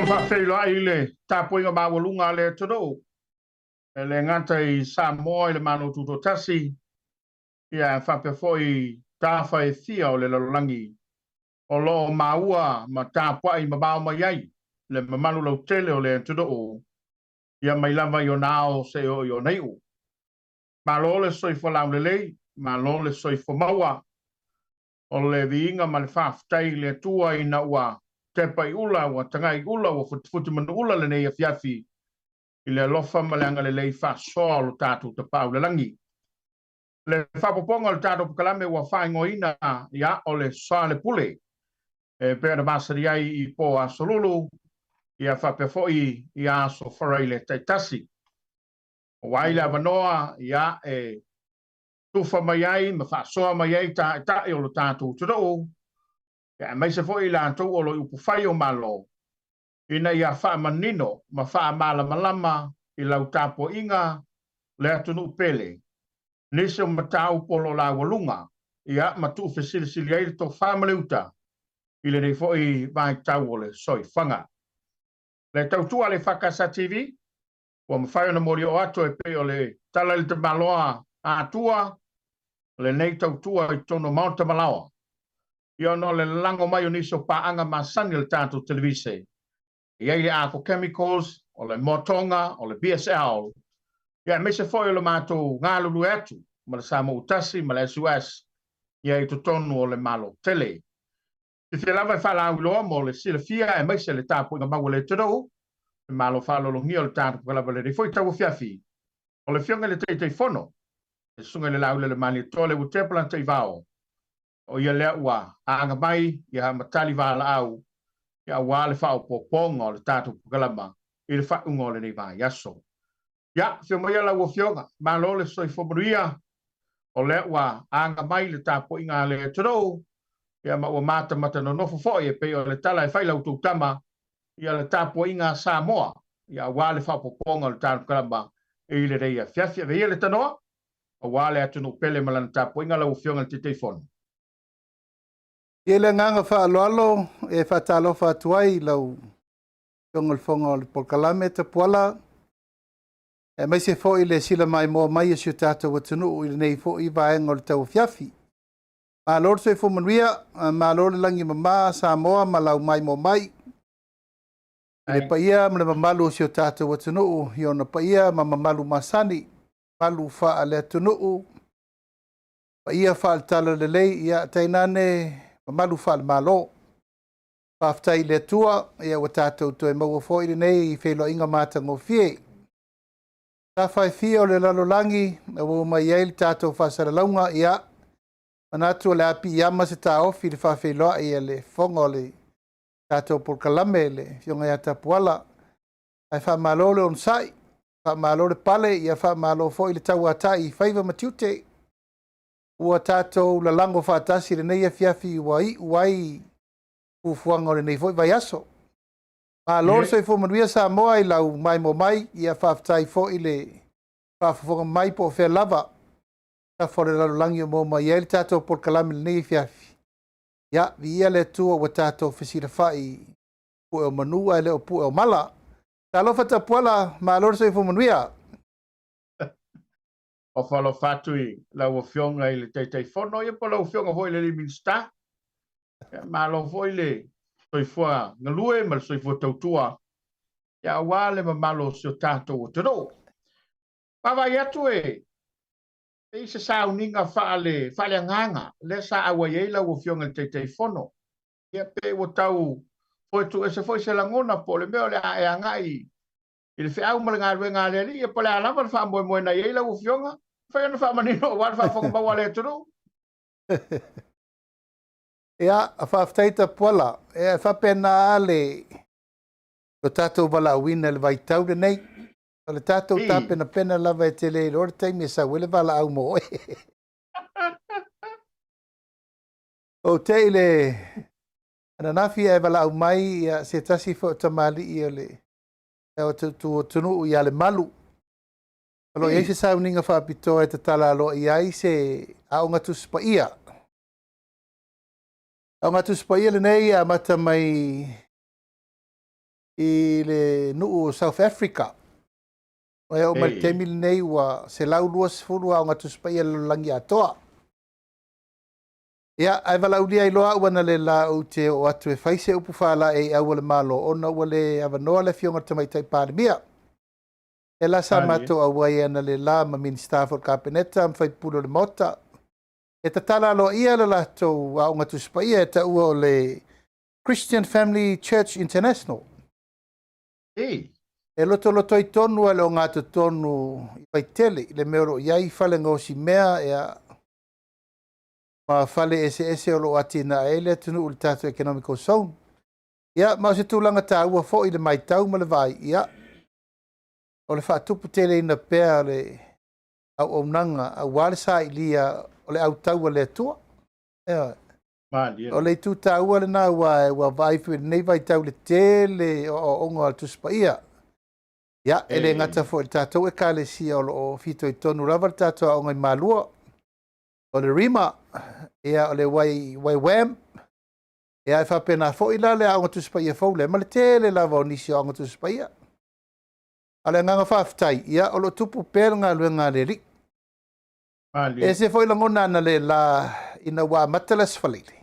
Faafeiloai i le tapuaiga maualuga a le atunuu, e le gata i Samoa i le Malo Tutoatasi, ia ae faapea foi i tafa e fia o le lalolagi o lo o maua ma tapuai mamao mai ai le mamalu lautele o le atunuu, ia mai lava i ona ao seia oo i ona iu. Malo le soifua laulelei, malo le soifua maua. O le viiga ma le faafetai i le Atua ina ua tepa i ula, ua tagai i ula, ua futifuti manuula lenei afiafi i le alofa ma le agalelei faasoa o lo tatou Tapaau i le Lagi. Le faaopoopoga o le tatou polokalame ua faaigoaina ia o le Soalepule e pei ona masani ai i po Aso Lulu ia faapea foi i aso Faraile taitasi. Ua ai le avanoa ia e tufa mai ai ma faasoa mai ai taitai o lo tatou atunuu, aemaise foi i latou o lo o i upufai o Malo, ina ia faamanino ma faamalamalama i lau tapuaiga le atunuu pele, nisi o mataupu o lo o laualuga, ia ma tuufesilisili ai le tofa ma le uta i lenei foi vaitau o le soifuaga. Le tautua a le EFKS TV ua mafai ona molioo atu e pei o le tala i le tamaloa Atua lenei tautua i totonu o Maota ma Laoa, ia ona o le lalago mai o nisi o paaga masani a le tatou televise, e i ai le Arco Chemicals, o le Moatoga, o le BSL, ia aemaise foi o le matou galulue atu ma le Samoa Tasi ma le SUS ia i totonu o le Malo tele. Fiafia lava e faalauiloa mo le silafia aemaise le tapuaiga mau a le atunuu, le Malo faaaloalogia o le tatou lava lenei foi tauafiafi. O le Afioga i le Taitaifono, le Susuga i le Laulele Malietoa Leuatea Polataivao, o ia lea ua aga mai ia ma tali valaau ia aua le faaopoopoga o le tatou polokalama i le faaiuga o lenei vaiaso. Ia, afio maia lau Afioga, malo le soifua manuia, o lea ua aga mai le tapuaiga a le atunuu, ia ma ua matamata nonofo foi e pei o le tala e fai la outou tama, ia le tapuaiga a Samoa, ia aua le faaopoopoga o le tatou polokalama i lenei afiafi. Avea ia le tanoa, aua le atunuu pele ma lana tapuaiga lau Afioga i le Taitaifono. I le agaga faaaloalo e faatalofa atu ai i lau Afioga i le Fofoga o le Polokalame Tapuala, aemaise foi le sila maimoa mai o si o tatou atunuu i lenei foi vaega o le tauafiafi. Malo le soifua manuia, malo le lagi e mama Samoa ma lau maimoa mai i le paia ma le mamalu o si o tatou atunuu i ona paia ma mamalu masani, mamalu faale-atunuu, paia faale-talalelei, ia tainane mamalu faale-Malo. Faafetai i le Atua, ia ua tatou toe maua foi lenei feiloaiga matagofie. Tafa e fia o le lalolagi ua oo mai ai le tatou faasalalauga, ia manatu o le a piiama se taofi i le faafeiloai a le fofoga o le tatou polokalame le Afioga ia Tapuala. Ae faamalo le onosai, faamalo le pale, ia faamalo foi le tauatai i faiva ma tiute. Ua tatou lalago faatasi i lenei afiafi ua iu ai fuafuaga o lenei foi vaiaso. Malo le soifua manuia Samoa i lau maimoa mai, ia faafetai foi le faafofoga mai po o fea lava tafa o le lalolagi o maua mai ai le tatou polokalame i lenei afiafi. Ia, viia le Atua ua tatou fesilafai i pue o manu ae le o pue o mala. Talofa Tapuala, malo le soifua manuia. Alofa atu i lau Afioga i le Taitaifono, ia po o lau Afioga foi i le Minisita. Ia, malo foi le soifua galue ma le soifua tautua, ia aua le mamalu o si o tatou atunuu. Vaavaai atu e pei se sauniga faale faaleagaga lea sa auai ai lau Afioga i le Taitaifono. Ia pe ua tau foetuese foi se lagona po o le mea o le a e agai i le feau ma le galuega a le Alii, ia po o le a lava le faamoemoe na i ai lau Afioga, mafai ona faamanino aua le faafofoga maua a le atunuu. Ia, faafetai Tapuala. E faapena lava le lo tatou valaauina i le vaitau lenei. O le tatou tapenapena lava e te le iloa le taimi e sau ai le valaau mo oe. Ou te i le ananafi ae valaau mai ia, se tasi foi o tamalii o le atunuu ia Lemalu. O lo o i ai se sauniga faapitoa e tatala aloaia ai se Aoga Tusi Paia. Aoga Tusi Paia lenei e amata mai I le nuu o South Africa. E oo mai le taimi lenei ua 120 aoga Tusi Paia i le lalolagi atoa. Ia, ae valaaulia ai loa au analeila ou te oo atu e fai se upu faalaeiau a le Malo ona ua le avanoa le Afioga i le Tamaitai Palemia. E la sa matou auai analeila ma Minisita foi o le Kapeneta ma sui usufono o le Maota e tatala aloaia le latou aoga Tusi Paia e taua o le Christian Family Church International. E lotoloto ai tonu a le ogatotonu i Vaitele i le mea o lo o i ai fale gaosi mea ia, ma fale eseese o lo o atinae ai le atunuu i le tatou economical zone. Ia, ma o se tulaga taua foi i le matau ma le vaai, ia, o le faatuputeleina pea o le auaunaga aua le sailia o le autau a le Atua. Ioe. Malie. O le itu taua lena aua ua vaai foi i lenei vaitau i le tele o aoaoga a le Tusi Paia. Ia, e le gata foi i le tatou Ekalesia o lo o fitoitonu lava le tatou aoga i Malua, o le Rima, ia, o le YWAM, ia, e faapena foi la le aoga Tusi Paia fou lea, ma le tele lava o nisi o aoga Tusi Paia. A o le agaga faafetai, ia, o lo o tupu pea le galuega a le Alii. Malie. E ese foi lagona analeila ina ua amata le Aso Faraile,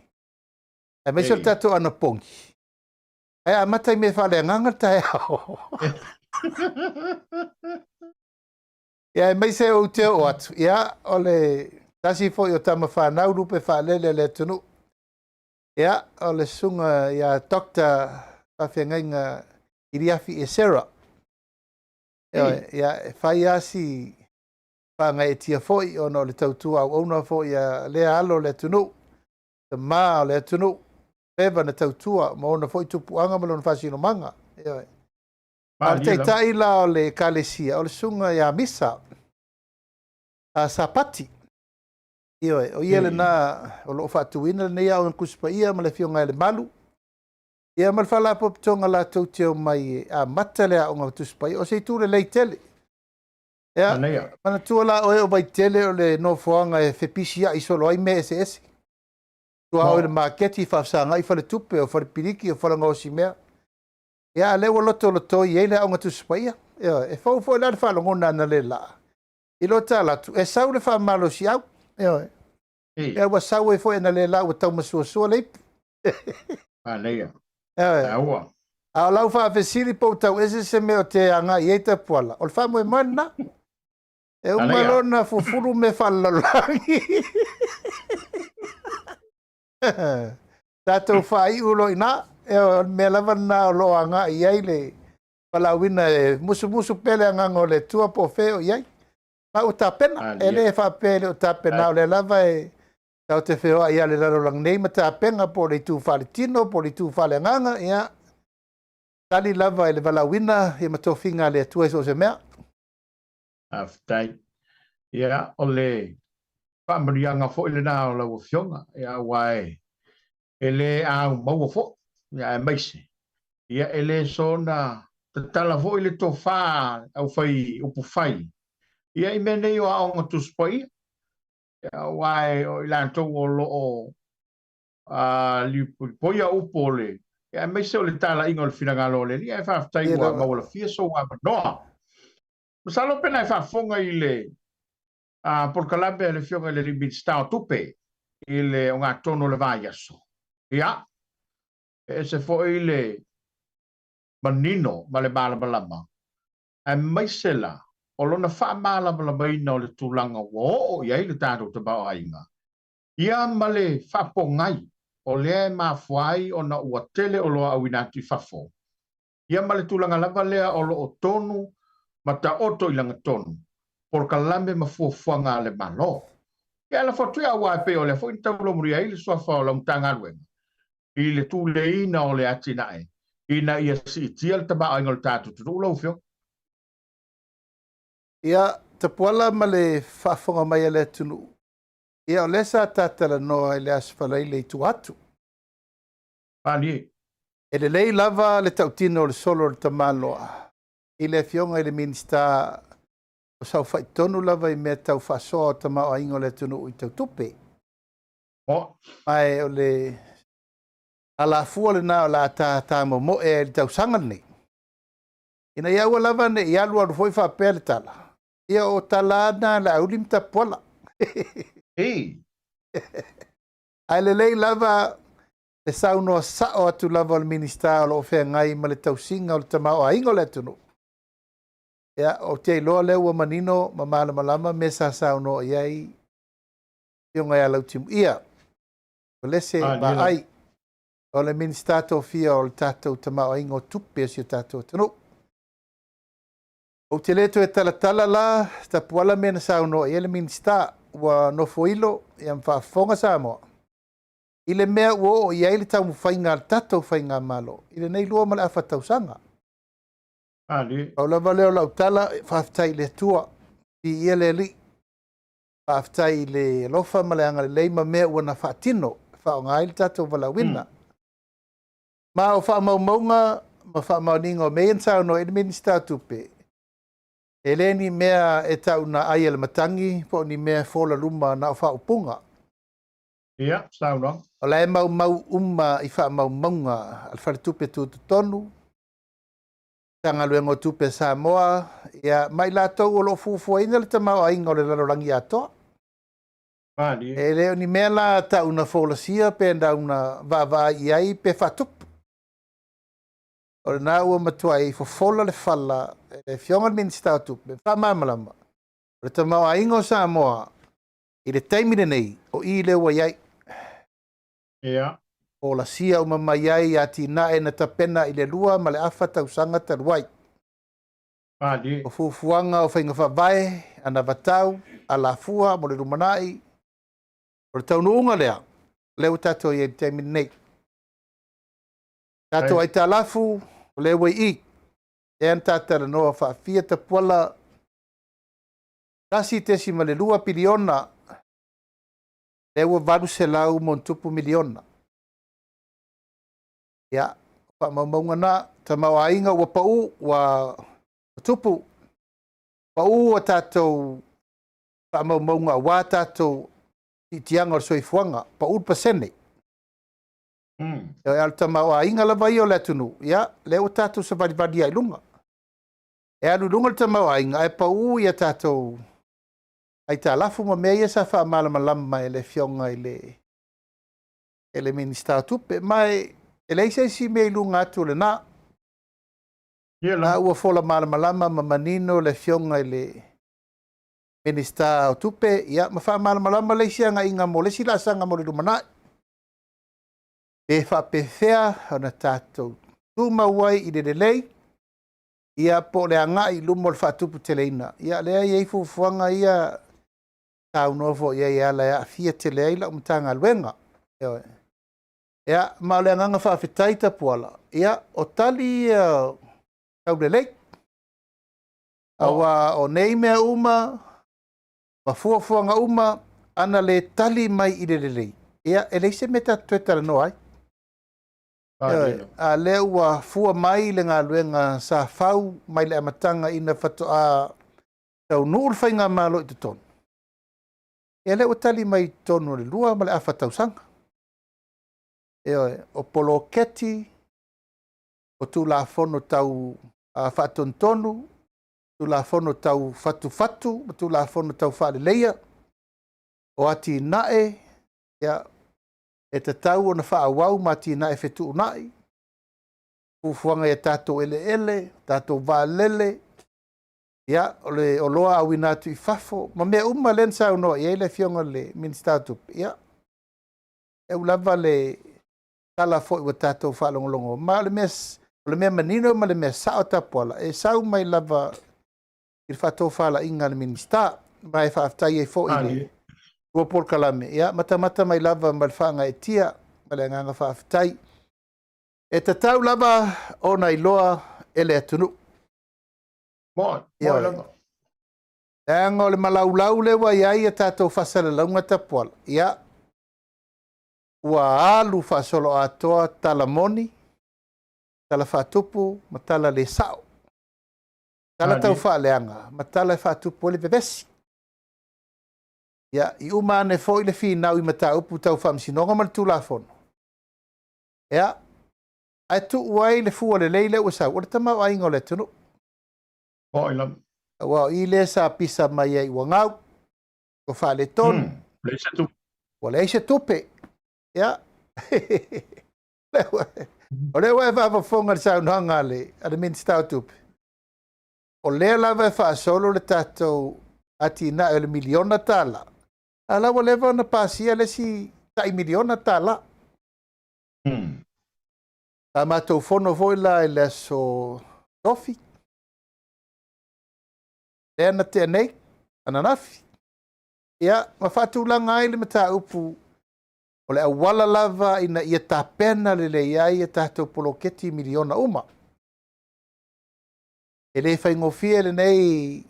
aemaise o le tatou anapogi, ae amata i mea faaleagaga le taeao. Ia, aemaise ou te oo atu, ia, o le tasi foi o tama fanau lupe faalele a le atunuu, ia, o le susuga ia Dr. Faafeagaiga Iliafi Esera. Ioe, ia, e fai lava si faagaeetia foi ona o le tautua auauna foi a lea alo o le atunuu, tama o le atunuu, leva na tautua ma ona foi tupuaga ma lona faasinomaga. Ioe. A o le Malie lava. taitai la o le Ekalesia, o le susuga ia Misa a Sapati. Ioe, o ia lena o lo o faatuina lenei aoga Tusi Paia ma le Afioga ia Lemalu, ia ma le Faalapotopotoga latou te omai e amata le aoga Tusi Paia. O se itu lelei tele. Ia, Manaia. manatua la oe o Vaitele o le nofoaga e fepisiai solo ai mea eseese. Tua oe i le maketi, faafesagai faletupe, o falepiliki, o falegaosimea. Ia, a lea ua lotolotoi ai le aoga Tusi Paia. Ioe, e fou foi la le faalogona analeila i lo tala atu, e sau le faamalosiau. Ioe. Ia, ua sau ai foi analeila ua taumasuasua le ipu. Manaia. Ioe. Taua. A o lau faafesili po o tau ese se mea o te agai i ai Tapuala, o le faamoemoe lena. E uma Manaia. lona fufulu mea faalelalolagi. Tatou faaiu loa i ina, o le mea lava lena o lo o agai i ai le valaauina e musumusu pea le agaga o le Atua po o fea o i ai. Ma ua tapena, e Malie. le faapea e le o tapena, o lea lava e tatou te feoai i le lalolagi nei ma tapena po o le itu faaletino, po o le itu faaleagaga, ia, tali lava i le valaauina ia ma tofiga a le Atua i so o se mea. Faafetai. Ia, o le faamanuiaga foi lena o lau Afioga, ia, aua e le aumaua foi, ia, aemaise, ia, e le soona tatala foi le tofa au fai upu fai, ia, i mea nei o aoga Tusi Paia, ia, aua o i latou o lo o lipoipoia upu o le, ia, aemaise o le talaiga o le finagalo o le Alii, ae faafetai Ia ua lava. maualafia sou avanoa. Masalo pe na e faafofoga i le polokalame a le Afioga i le alii Minisita o Tupe i le ogatotonu o le vaiaso. Ia, e ese foi le manino ma le malamalama, aemaise la o lona faamalamalamaina o le tulaga ua oo i ai le tatou tamaoaiga, ia ma le faapogai o lea e mafua ai ona ua tele oloa auina atu i fafo, ia ma le tulaga lava lea o lo o tonu ma taoto i lagatonu polokalame ma fuafuaga a le Malo. Ia lafo atu ia aua e pei o lea foi na taulamulia ai le suafa o lau Matagaluega i le tuleina o le atinae ina ia siitia le tamaoaiga o le tatou atunuu lau Afioga. Ia, Tapuala ma le faafofoga mai a le atunuu, ia o lea sa tatalanoa i le Aso Faraile i tua atu. Malie. E lelei lava le tautino o le solo o le tamaloa i le Afioga i le Minisita o saofai tonu lava i mea tau faasoa o tamaoaiga o le atunuu i tau tupe. O. Ae o le alafua lena o le a ta momoe ai i le tausaga lenei. Ina ia aua lava ne i alualu foi faapea le tala, ia o tala lava na a Laauli ma Tapuala. Ei. Ae lelei lava le saunoa sao atu lava o le Minisita o lo o feagai ma le tausiga o le tamaoaiga o le atunuu. Ia, ou te iloa lea ua manino ma malamalama mea sa saunoa i ai Afioga ia Lautimuia, Uelese Vaai, o le Minisita tofia o le tatou tamaoaiga o tupe o si o tatou atunuu. Ou te le toe talatala la Tapuala mea na saunoa i ai le Minisita, ua nofoilo ia ma faafofoga Samoa i le mea ua oo i ai le taumafaiga a le tatou Faigamalo i lenei 2 ma le afa tausaga. Pau lava lea o lau tala, faafetai i le Atua, viia le Alii, faafetai i le alofa ma le agalelei ma mea ua na faatino e faaaoga ai le tatou valaauina. Ma o faamaumauga ma faamaoniga o mea ia na saunoa i ai le Minisita o Tupe, e le ni mea e tau na ai e le matagi po o ni mea e fola luma na o faaupuga. Ia, saunoaga. O la e maumau uma i faamaumauga a le Faletupe Tutotonu, Matagaluega o Tupe a Samoa, ia, ma i latou o lo o fuafuaina le tamaoaiga o le lalolagi atoa. Malie. E le o ni mea la tau na folasia pe tau na vaavaai i ai pe faatupu. O lena ua matuai fofola le fala e le Afioga i le Minisita o Tupe, faamalamalama, o le tamaoaiga o Samoa i le taimi lenei, o i lea ua i ai. Ia. Folasia uma mai ai atinae na tapena i le 2 ma le afa tausaga talu ai. Malie. O fuafuaga o faiga faavae, anavatau, alafua mo le lumanai. O le taunuuga lea, lea ua tatou i ai i le taimi lenei. Tatou aitalafu, o lea ua i i. Lea na tatalanoa faafia Tapuala 1.2 piliona, lea ua 800 ma tupu miliona. Ia, faamaumauga na, tamaoaiga ua pau, ua tupu, pau a tatou faamaumauga aua tatou siitiaga o le soifuaga, pau le pasene. E o le tamaoaiga lava ia o le atunuu, ia, lea ua tatou savalivali ai i luga. E alu i luga le tamaoaiga, ae pau ia tatou aitalafu ma mea ia sa faamalamalama e le Afioga i le Minisita o Tupe. Ma e leai se isi mea i luga atu o lena. Ia La la. ua fola malamalama ma manino le Afioga i le Minisita o Tupe, ia, ma faamalamalama le isi agaiga mo le isi laasaga mo le lumanai. Pe faapefea ona tatou tumau ai i le lelei, ia po o le agai i luma o le faatuputeleina. Ia, lea e i ai fuafuaga ia saunoa foi i ai e ala e aafia tele ai lau Matagaluega. Ioe. Ia, ma o le agaga faafetai Tapuala, ia, o tali ia taulelei. Aua o nei mea uma, ma fuafuaga uma, ana le tali mai i le lelei, ia, e leai se mea tatou toe talanoa ai. Malie. A lea ua fua mai le galuega sa fau mai le amataga ina faatoa taunuu le Faigamalo i totonu. Ia lea ua tali mai i totonu o le 2 ma le afa tausaga. Ioe, o poloketi, o tulafono tau faatonutonu, tulafono tau fatufatu, ma tulafono tau faaleleia, o atinae, ia, e tatau ona faaauau ma atinae fetuunai, fuafuaga ia tatou eleele, tatou vaalele, ia, o le oloa auina atu i fafo, ma mea uma lea na saunoa i ai le Afioga i le Minisita o Tupe, ia, e au lava le tala foi ua tatou faalogologo. Ma o le mea manino ma le mea sao Tapuala, e sau mai lava i le faatofalaiga a le Minisita. Ma e faafetai ai foi i le lua polokalame, ia, matamata mai lava ma le faagaeetia ma le agaga faafetai. E tatau lava ona iloa e le atunuu. Moi, Ioe. moi lava. Leaga o le malaulau lea ua i ai a tatou faasalalauga Tapuala, ia, ua alu faasoloatoa tala moni, tala faatupu ma tala le sao. Tala tau faaleaga ma tala e faatupu ai le vevesi. Ia, i uma ane foi le finau i mataupu tau faamasinoga ma le Tulafono. Ia, ae tuu ai le fua lelei lea ua sau, o le tamaoaiga o le atunuu. Oi lava. Aua o i lea sa pisa mai ai ua gau, ua faaletonu. Leai se tupe. Ua leai se tupe. Ia. O lea ua e faafofoga i le saunoaga a le, a le Minisita o Tupe. O lea lava e faasolo le tatou atinae o le miliona tala, a la ua leva ona pasia le isi tai miliona tala. Sa matou fono foi la i le aso Tofi, lea na tea nei, ananafi. Ia, ma faatulaga ai le mataupu o le auala lava ina ia tapena lelei ai a tatou poloketi miliona uma. E le faigofie lenei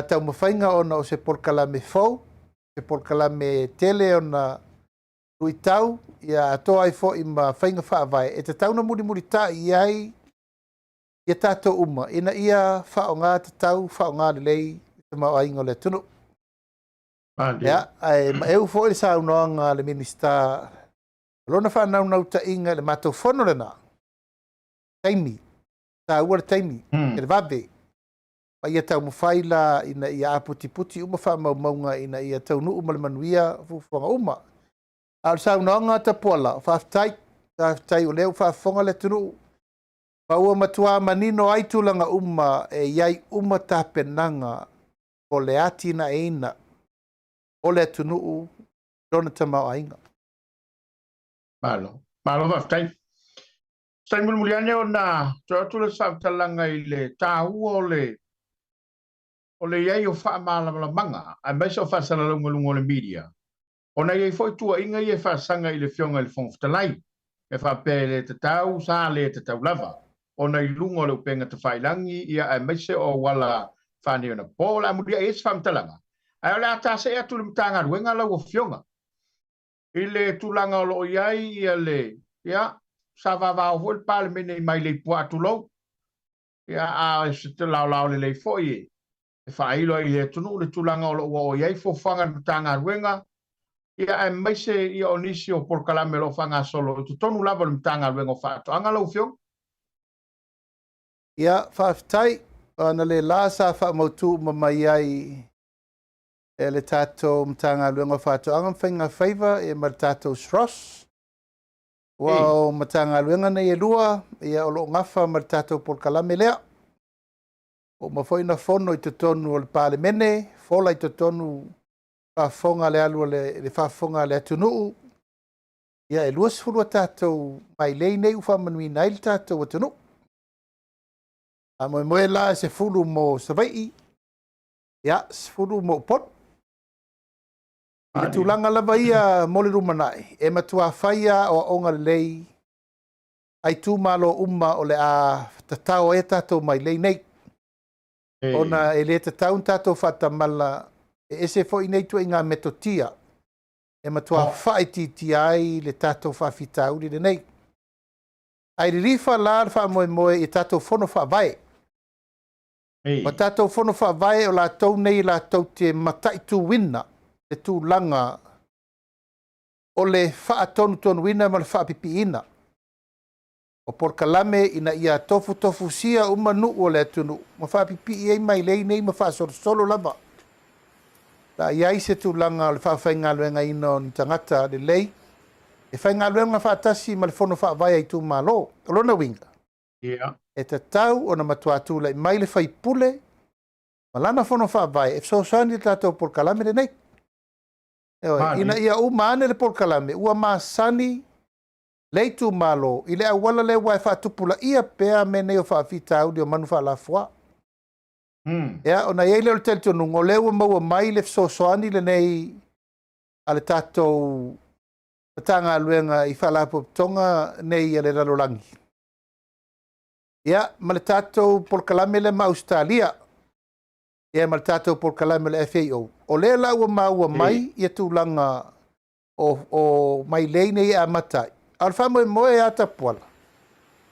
taumafaiga ona o se polokalame fou, se polokalame tele ona luitau, ia atoa ai foi ma faiga faavae e tatau ona mulimulitai i ai ia tatou uma ina ia faaaoga tatau, faaaoga lelei le tamaoaiga o le atunuu. Ia, ae maeu foi le saunoaga a le Minisita o lona faanaunautaiga i le matou fono lena, taimi, taua le taimi, le vave, ma ia taumafai la ina ia aputiputi uma faamaumauga ina ia taunuu ma le manuia fuafuaga uma. A o le saunoaga a Tapuala, faafetai, faafetai o lea ua faafofoga le atunuu, ma ua matua manino ai tulaga uma e i ai uma tapenaga o le atinaeina o le atunuu lona tamaoaiga. Malo, malo faafetai. Se taimi mulimuli ane ona toe atu le faamatalaga i le taua o le o le i ai o faamalamalamaga aemaise o faasalalauga i luga o le media, ona e i ai foi tuuaiga ia e faasaga i le Afioga i le Fofoga Fetalai, e faapea e le tatau, sa le tatau lava ona i luga o le upega tafailagi ia aemaise o auala faaneionapo. O le a muliai ai se faamatalaga, ae o le a tasee atu i le Matagaluega lau Afioga i le tulaga o lo o i ai ia le, ia, sa vavao foi le Palemene i mailei puaa tulou, ia, a o se laolao lelei foi e faailo ai i le atunuu le tulaga o lo o ua oo i ai fuafuaga a le Matagaluega, ia aemaise ia o nisi o polokalame o lo o faagasolo i totonu lava o le Matagaluega o Faatoaga lau Afioga. Ia, faafetai. O analeila sa faamautu uma mai ai e le tatou Matagaluega o Faatoaga ma Faiga Faiva ia ma le tatou SROS. Ua o Matagaluega nei e lua, ia o lo o gafa ma le tatou polokalame lea. Ua uma foi ona fono i totonu o le Palemene, fola i totonu faafofoga le alu a le, le faafofoga a le atunuu. Ia e 20 a tatou mailei nei ua faamanuiina ai le tatou atunuu. Faamoemoe la e 10 mo Savaii, ia 10 mo Upolu. I le tulaga lava ia mo le lumanai, e matua fai lava aoaoga lelei a itumalo uma o le a tatao ai a tatou mailei nei. Ona e le tatau ona tatou faatamala, e ese foi nei ituaiga metotia e matua faaitiitia ai le tatou faafitauli lenei. Ae lilifa la le faamoemoe i tatou fono faavae. O tatou fono faavae o latou nei latou te mataituina le tulaga o le faatonutonuina ma le faapipiina o polokalame ina ia tofutofusia uma nuu o le atunuu ma faapipii ai mailei nei ma faasolosolo lava. La i ai se tulaga o le faafaigaluegaina o ni tagata lelei e faigaluega faatasi ma le fono faavae a itumalo. O lona uiga, e tatau ona matua tulai mai le faipule ma lana fono faavae e fesoasoani i le tatou polokalame lenei. Ioe, ina ia uma ane le polokalame ua masani le itumalo i le auala lea ua e faatupulaia pea mea nei o faafitauli o manu faalafua. Ia, ona i ai lea o le talitonuga o lea ua maua mai le fesoasoani lenei a le tatou Matagaluega i Faalapotopotoga nei a le lalolagi. Ia, ma le tatou polokalame lea ma Ausetalia, ia ma le tatou polokalame o le FAO, o lea la ua maua mai ia tulaga o, o mailei nei e amata ai. A o le faamoemoe a Tapuala,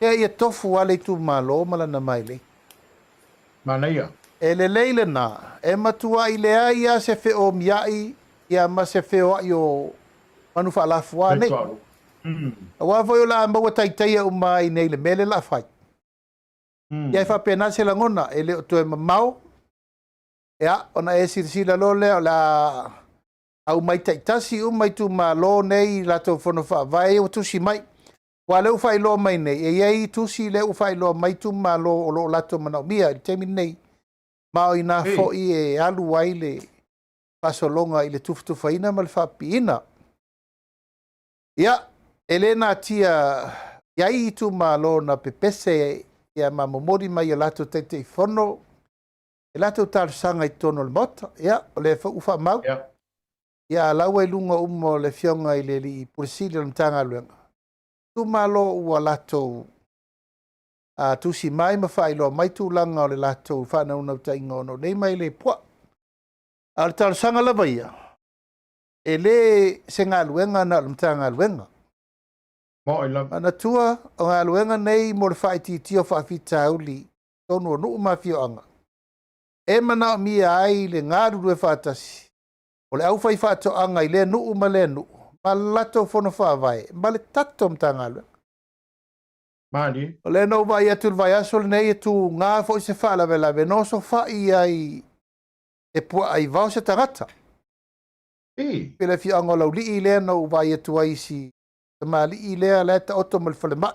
ia ia tofu lava le itumalo ma lana mailei. Manaia. E lelei lena, e matuai leai lava se feomiai ia ma se feoai o manu faalafua nei. Aua foi o le a maua taitaia uma ai nei le mea lea o le a fai. Ia e faapena se lagona, e le o toe mamao, ia, ona e silasila loa lea o le a aumai taitasi uma itumalo nei i latou fono faavae ia ua tusi mai. Aua o lea ua faailoa mai nei, e i ai tusi lea ua faailoa mai itumalo o lo o latou manaomia i le taimi lenei, ma o i ina foi e alu ai le faasologa i le tufatufaina ma le faapipiina. Ia, e le natia i ai itumalo na pepese ia ma momoli mai e latou Taitaifono e latou talosaga i totonu o le Maota. Ia, o lea foi ua faamau. Ia, a o la ua i luga uma o le Afioga i le Alii Pule Sili o le Matagaluega, itumalo ua latou tusi mai ma faailoa mai tulaga o le latou faanaunautaiga ona o nei mailei puaa. A o le talosaga lava ia, e le se galuega na o le Matagaluega. Mo'i lava. Manatua, o galuega nei mo le faaitiitia o faafitauli i totonu o nuu ma afioaga, e manaomia ai le galulue faatasi o le aufaifaatoaga i lea nuu ma lea nuu, ma le latou fono faavae ma le tatou Matagaluega. Malie. O lea na ou vaai atu i le vaiaso lenei e tuga foi se faalavelave na osofai ai e puaa i vao se tagata. I. I le afioaga o Laulii lea na ou vaai atu ai i si tamalii lea la e taoto ma le falemai.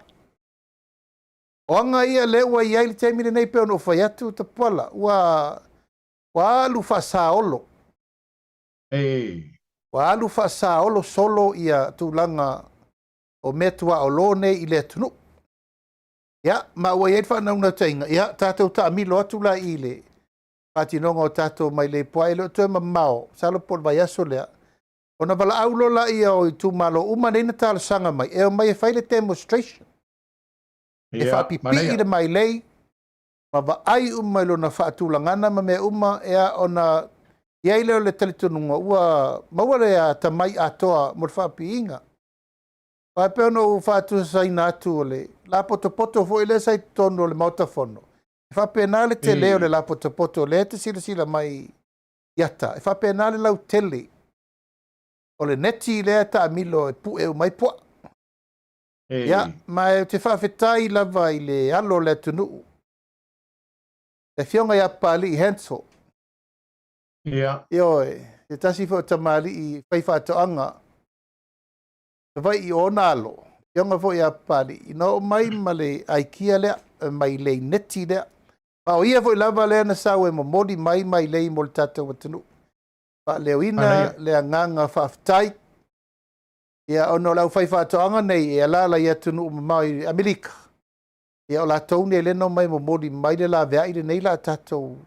O aga ia lea ua i ai le taimi lenei pei ona ou fai atu Tapuala, ua ua alu faasaolo. E. Ua alu faasaolo solo ia tulaga o mea tuaolo nei i le atunuu. Ia, ma ua i ai le faanaunautaiga, ia tatou taamilo atu la i le faatinoga o tatou mailei puaa, e le o toe mamao, masalo po o le vaiaso lea, ona valaau loa lea o itumalo uma nei na talosaga mai, e omai e fai le demonstration, e Ia, faapipii manaia. le mailei, ma vaai uma i lona faatulagana ma mea uma, ia ona i ai lea o le talitonuga ua maua le atamai atoa mo le faapipiiga. Aua e pei ona ou faatusaina atu o le lapotopoto foi lea sa i totonu o le Maota Fono, e faapena le tele o le lapotopoto lea e te silasila mai i ata, e faapena le lautele o le neti lea e taamilo e pue uma ai puaa. Ia, ma ou te faafetai lava i le alo o le atunuu, le Afioga ia Papalii Hansel. Ioe, se tasi foi o tamalii faifaatoaga Savaii o ona alo, afioga foi ia Papalii, na oo mai ma le aikia lea, mailei neti lea. Ma o ia foi lava lea na sau e momoli mai mailei mo le tatou atunuu. Faaleoina le agaga faafetai. Ia, ona o le aufaifaatoaga nei e alaala i atunuu mamao i Amerika, ia o latou nei lea na omai e momoli mai le laveai lenei la tatou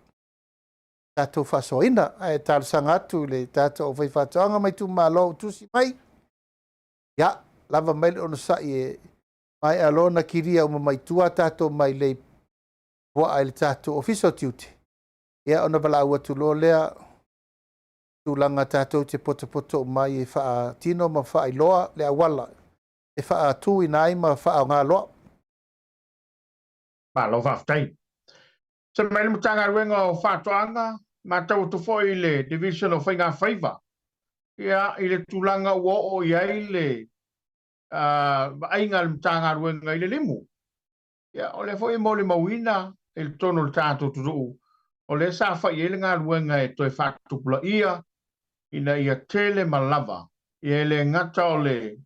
tatou faasoaina. Ae talosaga atu i le tatou aufaifaatoaga ma itumalo ua tusi mai, ia, lava mai le onosai e maea loa ona kilia uma mai tua a tatou mailei puaa i le tatou Ofisa o Tiute, ia ona valaau atu loa lea tulaga tatou te potopoto uma ai e faatino ma faailoa le auala e faatuina ai ma faaaoga loa. Malo faafetai. Se mai le Matagaluega o Faatoaga, matau atu foi i le Division o Faiga Faiva, ia, i le tulaga ua oo i ai le vaaiga a le Matagaluega i le limu. Ia, o lea foi e molimauina i totonu o le tatou atunuu, o lea sa fai ai le galuega e toe faatupulaia ina ia tele ma lava, ia e le gata o le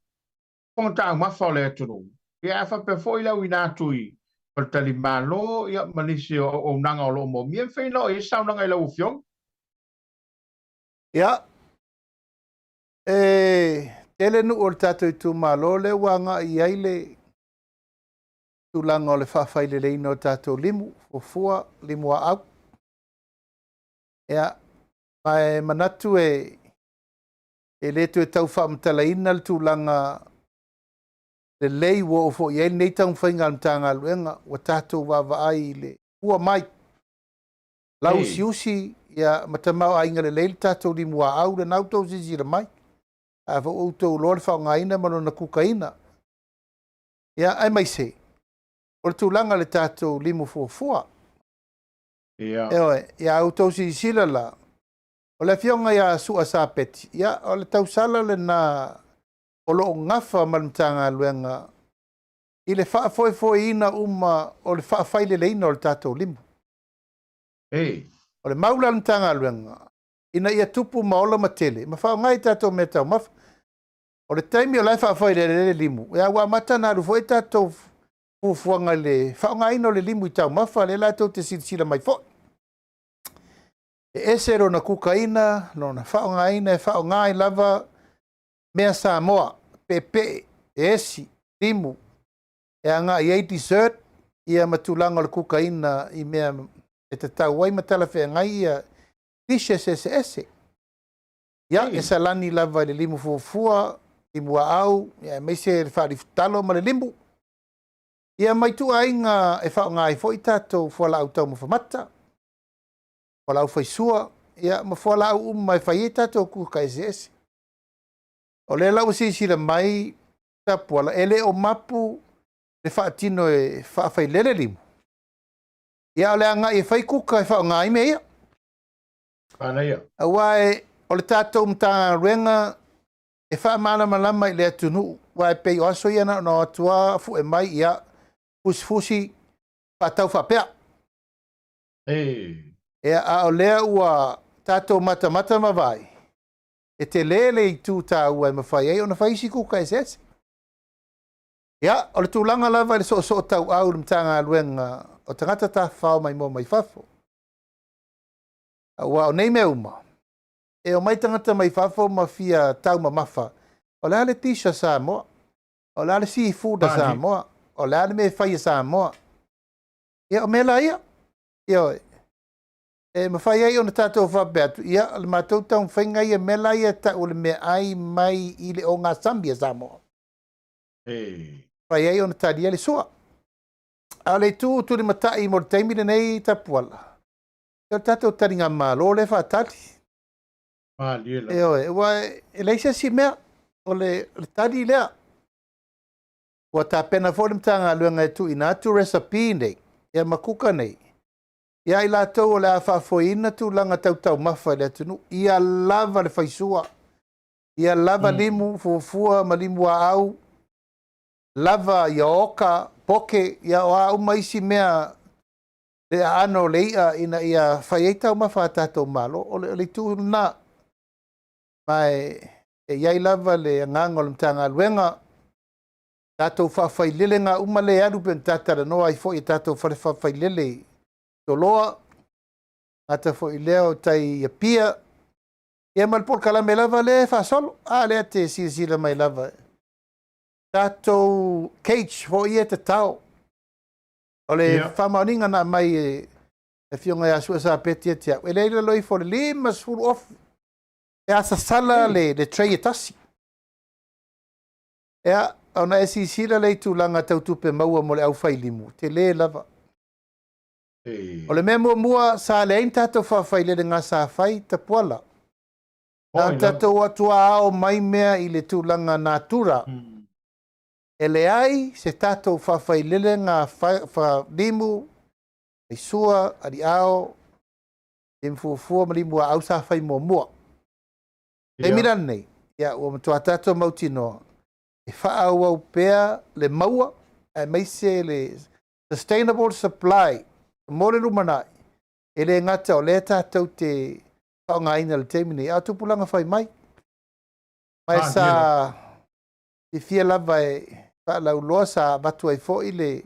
fofoga taumafa o le atunuu, ia ae faapea foi le auina atu i faletalimalo, ia, ma nisi o auaunaga o lo o moomia. E mafai ona oo i ai se saunoaga i lau Afioga? Ia, e tele nuu o le tatou itumalo lea ua agai i ai le tulaga o le faafaileleina o tatou limu fuafua, limu aau. Ia, ma e manatu e le toe tau faamatalaina le tulaga lelei ua oo foi i ai lenei taumafaiga a le Matagaluega, ua tatou vaavaai i le fua mai, lauusiusi ia, ma tamaoaiga lelei le tatou limu aau lena ua outou silasila mai. A foi ua outou iloa le faaaogaina ma lona kukaina. Ia, aemaise o le tulaga i le tatou limu fuafua. Ioe, ia a outou silasila la, o le afioga ia Sua Sapeti, ia o le tausala lena o lo o gafa ma le Matagaluega. I le faafoefoeina uma o le faafaileleina o le tatou limu. Ei. O le mau la a le Matagaluega, ina ia tupu ma ola ma tele, ma faaaoga ai tatou meataumafa. O le taimi o la e faafailele le limu, ia ua amata ona alu foi tatou fuafuaga i le faaaogaina o le limu i taumafa, lea la tou te silasila mai foi. E ese lona kukaina, lona faaaogaina e faaaoga ai lava mea Samoa, peepee, esi, limu, e agai i ai dessert, ia ma tulaga o le kukaina i mea e tatau ai ma talafeagai ia dishes eseese. Ia, e salani lava i le limu fuafua, limu aau, ia aemaise le faalifutalo ma le limu. Ia ma ituaiga e faaaoga ai foi tatou fualaau taumafa mata, fualaau faisua, ia ma fualaau uma e fai ai tatou kuka eseese. O lea la ua silasila mai Tapuala, e le o mapu le faatino e faafailele limu, ia o le agai e fai kuka e faaaoga ai mea ia. Manaia. Aua e, o le tatou Matagaluega e faamalamalama i le atunuu, aua e pei o aso ia na ona o atu lava fue mai, ia, fusifusi, faatau faapea. Ei. Ia, a o lea ua tatou matamata ma vaai, e tele le itu taua e mafai ai ona fai isi kuka eseese. Ia, o le tulaga lava i le soosoo tauau i le Matagaluega o Tagata Tafafao Maimoa Mai Fafo. Aua o nei mea uma, e omai tagata mai fafo ma fia taumamafa, o le a le dish a Samoa, o le a le seafood a Samoa, o le a le mea e fai e Samoa. Ia, o mea la ia, ioe, e mafai ai ona tatou faapea atu, ia, o le matou taumafaiga ia, mea la ia e tau o le meaai mai i le ogasami a Samoa. E mafai ai ona talia le sua. A o le itu tulimatai mo le taimi lenei Tapuala, o le tatou taligamalo lea e faatali. Malie lava. Ioe, aua e leai se isi mea, o le, o le tali lea. Ua tapena foi le Matagaluega e tuuina atu recipe nei, ia ma kuka nei, ia i latou o le a faafoeina tulaga tau taumafa i le atunuu, ia lava le faisua, ia lava limu fuafua ma limu aau, lava ia oka, poke, ia o a uma isi mea le aano o le i'a ina ia fai ai taumafa a tatou Malo. O le, o le itu lena. Ma e, e i ai lava le agaga o le Matagaluega, tatou faafailelega uma lea e alu pei ona ta talanoa ai foi i tatou fale faafailele i Toloa, gata foi i lea o tai i Apia, ia ma le polokalame lava lea e faasolo. A lea te silasila mai lava. Tatou cage foi ia e tatao. O le yeah. faamaoniga na aumai e le afioga ia Sua Sapeti ia te au, e leai lalo ifo o le 50 ofu e asasala le, le tray e tasi. Ea, ona e silasila lea i tulaga tau tupe maua mo le aufailimu, tele lava. O le mea muamua, sa leai ni tatou faafailelega sa fai Tapuala. Na o tatou atu ao mai mea i le tulaga natura. E leai se tatou faafailelega fa, limu, faisua, aliao, limu fuafua ma limu aau sa fai muamua. Taimi la lenei, ia, ua matua tatou mautinoa e faaauau pea le maua aemaise le sustainable supply mo le lumanai, e le gata o lea tatou te faaaogaina i le taimi nei, a o tupulaga fai mai. Ma e sa fiafia lava e faalauloa, sa avatu ai foi le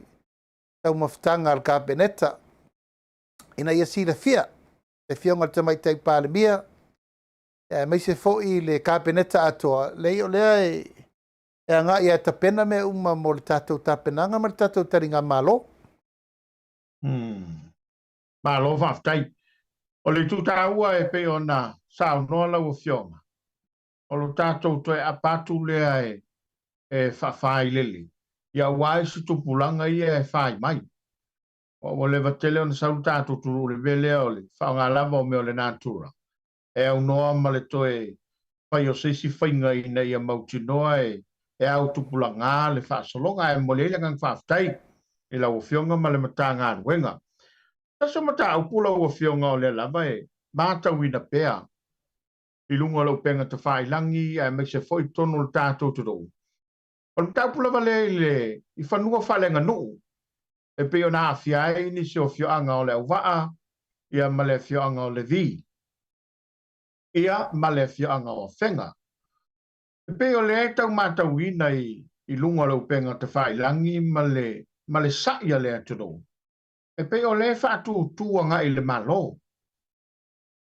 taumafataga a le Kapeneta ina ia silafia le Afioga i le Tamaitai Palemia, aemaise foi le Kapeneta atoa, leai o lea e, e agai e tapena mea uma mo le tatou tapenaga ma le tatou taligamalo. Malo faafetai. O le itu taua e pei ona saunoa lau Afioga, o lo tatou toe aapa atu lea e, e faafailele, ia aua isi tupulaga ia e fai mai. Ua leva tele ona sau le tatou atunuu i le mea lea o le faaaoga lava o mea o le natura, e aunoa ma le toe fai o se isi faiga ina ia mautinoa e, e ao tupulaga le faasologa. Ae momoli ai le agaga faafetai i lau Afioga ma le Matagaluega. Tasi o mataupu lau Afioga o lea lava e matauina pea i luga o le upega tafailagi aemaise foi totonu o le tatou atunuu. O le mataupu lava lea i le i fanua faaleaganuu e pei ona aafia ai nisi o afioaga o Leauvaa ia ma le afioaga o Levi ia ma le afioaga o Afega. E pei o lea e tau matauina i luga o le upega tafailagi ma le sa'i a le atunuu, e pei o lea e faatūtū agai i le Malo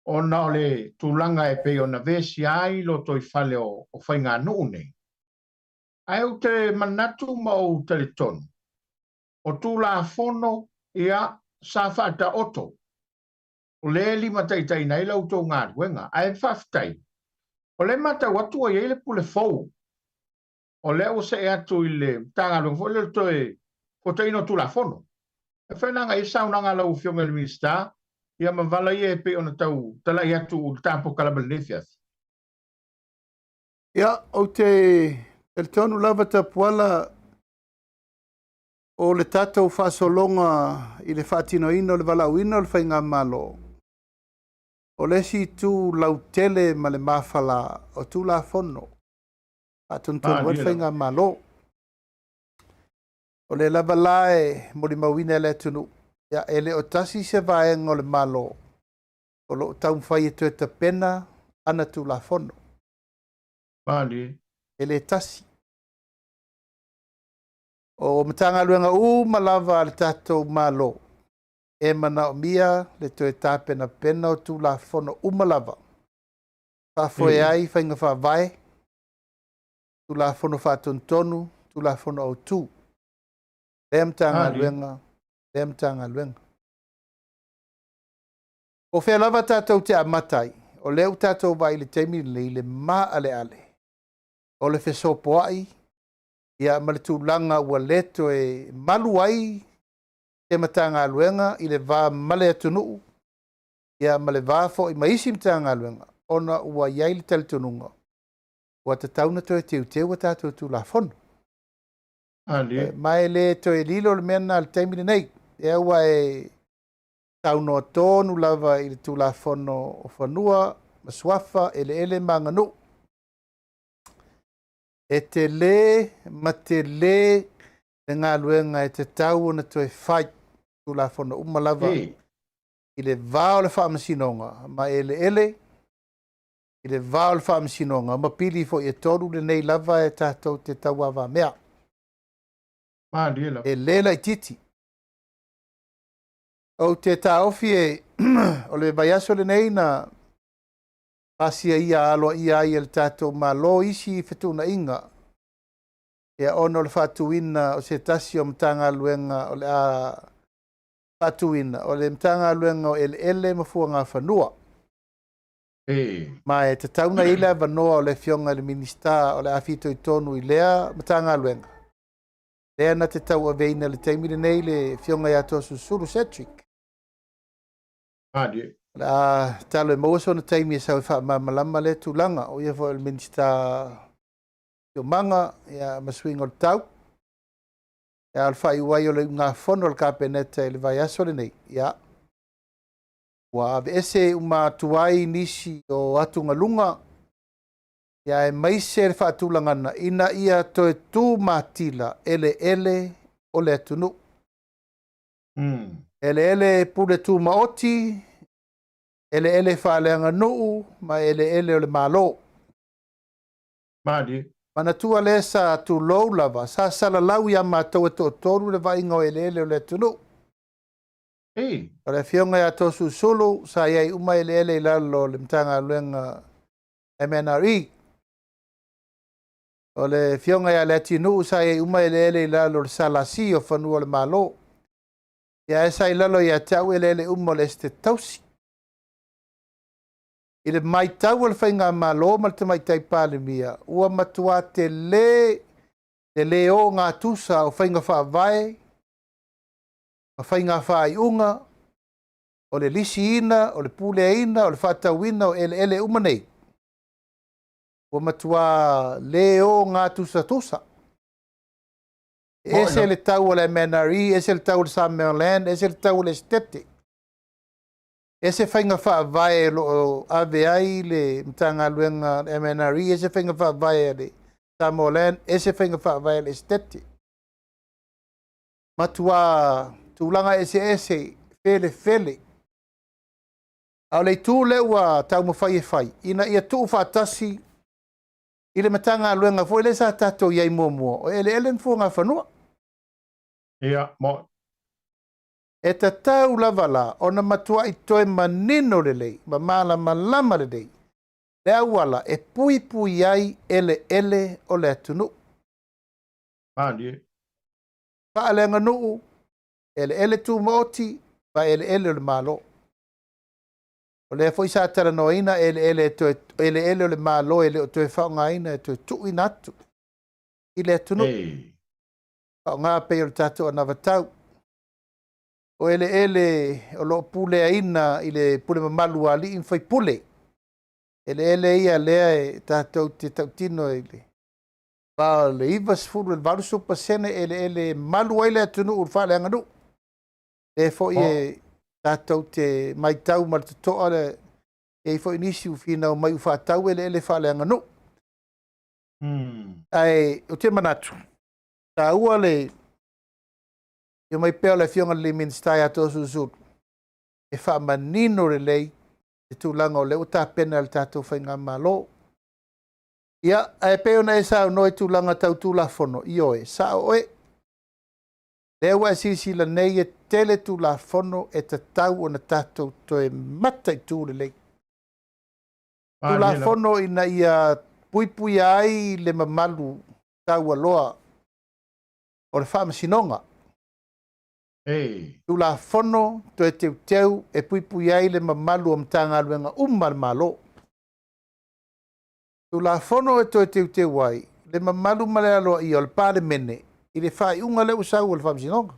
ona o le tulaga e pei ona vesia ai lotoifale o faiganuu nei. Ae ou te manatu ma ou talitonu, o Tulafono ia sa faataoto, o lea e limataitaiina ai la outou galuega. Ae faafetai, o lea e matau atu ua i ai le pule fou, o lea ua see atu i le Matagaluega foi lea o le toe fuataina o Tulafono. E mafai ona agai i ai saunoaga a lau Afioga i le Minisita ia ma vala ia e pei ona tau talai atu i le ta polokalame i lenei afiafi. Ia, ou te talitonu lava Tapuala o le tatou faasologa i le faatinoina o le valaauina o le Faigamalo, o le isi itu lautele ma le mafala o Tulafono faatonutonu ai le Faigamalo. O lea lava la e molimauina e le atunuu, ia, e le o tasi se vaega o le Malo o lo o taumafai e toe tapena ana Tulafono. Malie. E le tasi. O Matagaluega uma lava a le tatou Malo e manaomia le toe tapenapena o Tulafono uma lava, faafoe ai faiga faavae, Tulafono faatonutonu, Tulafono autu. Lea Matagaluega, lea Matagaluega. O fea lava tatou te amata ai, o lea ua tatou vaai i le taimi lenei le maaleale o le fesopoai ia ma le tulaga ua le toe malu ai se Matagaluega i le va ma le atunuu ia ma le va foi ma isi Matagaluega ona ua i ai le talitonuga ua tatau ona toe teuteu a tatou Tulafono. Ma e le toe lilo le mea lena i le taimi lenei. Lea ua e saunoa tonu lava i le Tulafono o Fanua ma Suafa, Eleele ma Aganuu. E tele ma tele le galuega e tatau ona toe fai, Tulafono uma lava i le va o le Faamasinoga ma eleele, i le va o le Faamasinoga ma pili foi e tolu lenei lava e tatou te tauavamea. Malie lava. E le laitiiti. Ou te taofi e o le vaiaso lenei na pasia ia aloaia ai e le tatou Malo isi fetuunaiga ia ona o le faatuina o se tasi o Matagaluega o le a faatuina, o le Matagaluega o Eleele ma Fuagafanua. Ma e tatau ona i ai le avanoa o le Afioga i le Minisita o le a fitoitonu i lea Matagaluega, lea na te tauaveina i le taimi lenei le Afioga ia Toeolesulusulu Cedric. Malie. O le a tatalo e maua sona taimi e sau e faamalamalama lea tulaga. O ia foi o le Minisita Tiomaga ia, ma suiga o le tau. Ia, o le faaiu ai o le ugafono o le Kapeneta i le vaiaso lenei, ia, ua aveese uma atu ai nisi o atugaluga, ia aemaise le faatulagaga ina ia toe tu matila eleele o le atunuu. Eleele pule tumaoti, eleele faaleaganuu ma eleele o le Malo. Malie. Manatua lea sa tulou lava, sa salalau ia matou e toatolu le vaaiga o eleele o le atunuu. O le Afioga ia Toeolesulusulu sa i ai uma eleele i lalo o le Matagaluega MNRE. O le Afioga ia Leatinuu sa i ai uma eleele i lalo o le SLC o Fanua o le Malo. Ia ae sa i lalo ia te au eleele uma o le Esetete Tausi. I le matau a le Faigamalo ma le Tamaitai Palemia, ua matua tele le le ogatusa o faiga faavae ma faiga faaiuga o le lisiina, o le puleaina, o le faatauina o eleele uma nei, ua matua le ogatusatusa. E ese le tau o le MNRE, ese le tau o le Samoa Land, ese le tau o le Esetete. Ese faiga faavae o lo o ave ai le Matagaluega a le MNRE, ese faiga faavae a le Samoa Land, ese faiga faavae a le Esetete. Matuā tulaga eseese, felefele. A o le itu lea ua taumafai e fai, ina ia tuufaatasi i le Matagaluega foi lea sa tatou i ai muamua, o Eleele ma Fuagafanua. Ia, mo. E tatau lava la ona matuai toe manino lelei ma malamalama lelei le auala e puipui ai eleele o le atunuu. Malie. Faaleaganuu, eleele tumaoti ma eleele o le Malo. O lea foi sa talanoaina eleele e toe, eleele o le Malo e le o toe faaaogaina e toe tuuina atu i le atunuu. Ei. Faaaoga pei o le tatou anavatau. O eleele o lo o puleaina i le pule mamalu a alii ma faipule. Eleele ia lea e tatou te tautino i le va o le 90 i le 80% eleele e malu ai le atunuu i le faaleaganuu. Lea foi e tatou te matau ma le totoa le e i ai foi nisi ua finau mai ua faatau eleele faaleaganuu. Ae ou te manatu, taua le afio mai pea o le Afioga i le Minisita ia Toeolesulusulu e faamanino lelei le tulaga o lea ua tapena e le tatou faigamalo. Ia, ae pei ona e saunoa i tulaga tau Tulafono, ioe, sao oe. Lea ua e silasila nei e tele Tulafono e tatau ona tatou toe mataitu lelei. Tulafono ina ia puipuia ai le mamalu taualoa o le Faamasinoga. Ei. Tulafono toe teuteu e puipuia ai le mamalu o Matagaluega uma a le Malo. Tulafono e toe teuteu ai le mamalu ma le aloaia o le Palemene i le faaiuga lea ua sau o le Faamasinoga.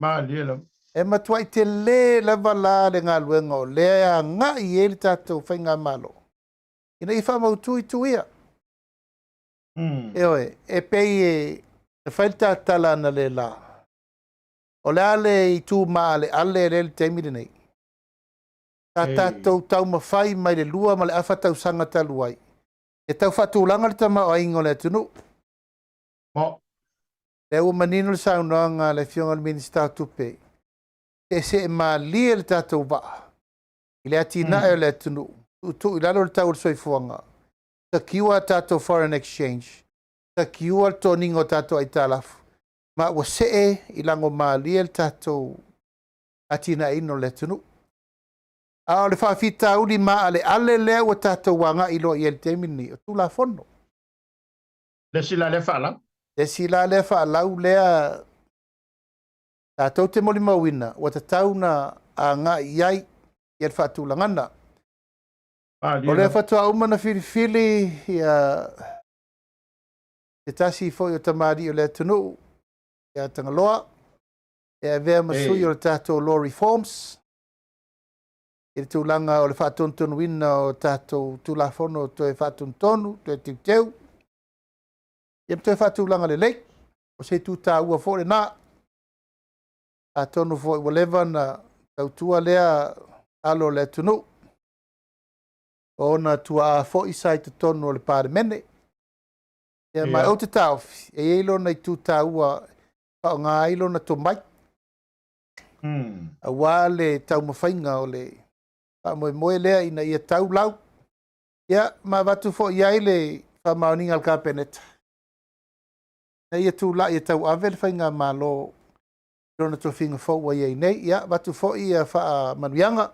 Malie lava. E matuai tele lava la le galuega o lea e agai i ai le tatou faigamalo ina ia faamautu itu ia. Ioe, e pei e fai le tatala analeila, o le a le itu maaleale lea i le taimi lenei? Sa tatou taumafai mai le 2 ma le afa tausaga talu ai e tau faatulaga le tamaoaiga o le atunuu. Mo. Lea ua manino le saunoaga a le Afioga i le Minisita o Tupe, seesee malie le tatou vaa i le atinae o le atunuu, tuutuu i lalo le tau o le soifuaga, sakiua a tatou foreign exchange, sakiua le toniga o tatou aitalafu, ma ua see i lago malie le tatou atinaeina o le atunuu. A o le faafitauli maaleale lea ua tatou agai loa i ai i le taimi lenei, o Tulafono. Le isi la lea faalau. Le isi la lea faalau lea tatou te molimauina ua tatau ona agai i ai ia le faatulagana. O lea faatoa uma ona filifili ia se tasi foi o tamalii o le atunuu ia Tagaloa e avea ma sui o le tatou Law Reforms i le tulaga o le faatonutonuina o tatou Tulafono toe faatonutonu, toe teuteu, ia ma toe faatulaga lelei. O se itu taua foi lena. Atonu foi ua leva ona tautua lea alo o le atunuu, o ona tuaa foi sa i totonu o le Palemene. Ia, ma ou te taofi, e i ai lona itu taua e faaaoga ai lona tomai, aua le taumafaiga o le faamoemoe lea ina ia tau lau. Ia, ma avatu foi i ai le faamaoniga a le Kapeneta, ina ia tulai e tauave le faigamalo i lona tofiga fou ua i ai nei. Ia, avatu foi ia faamanuiaga,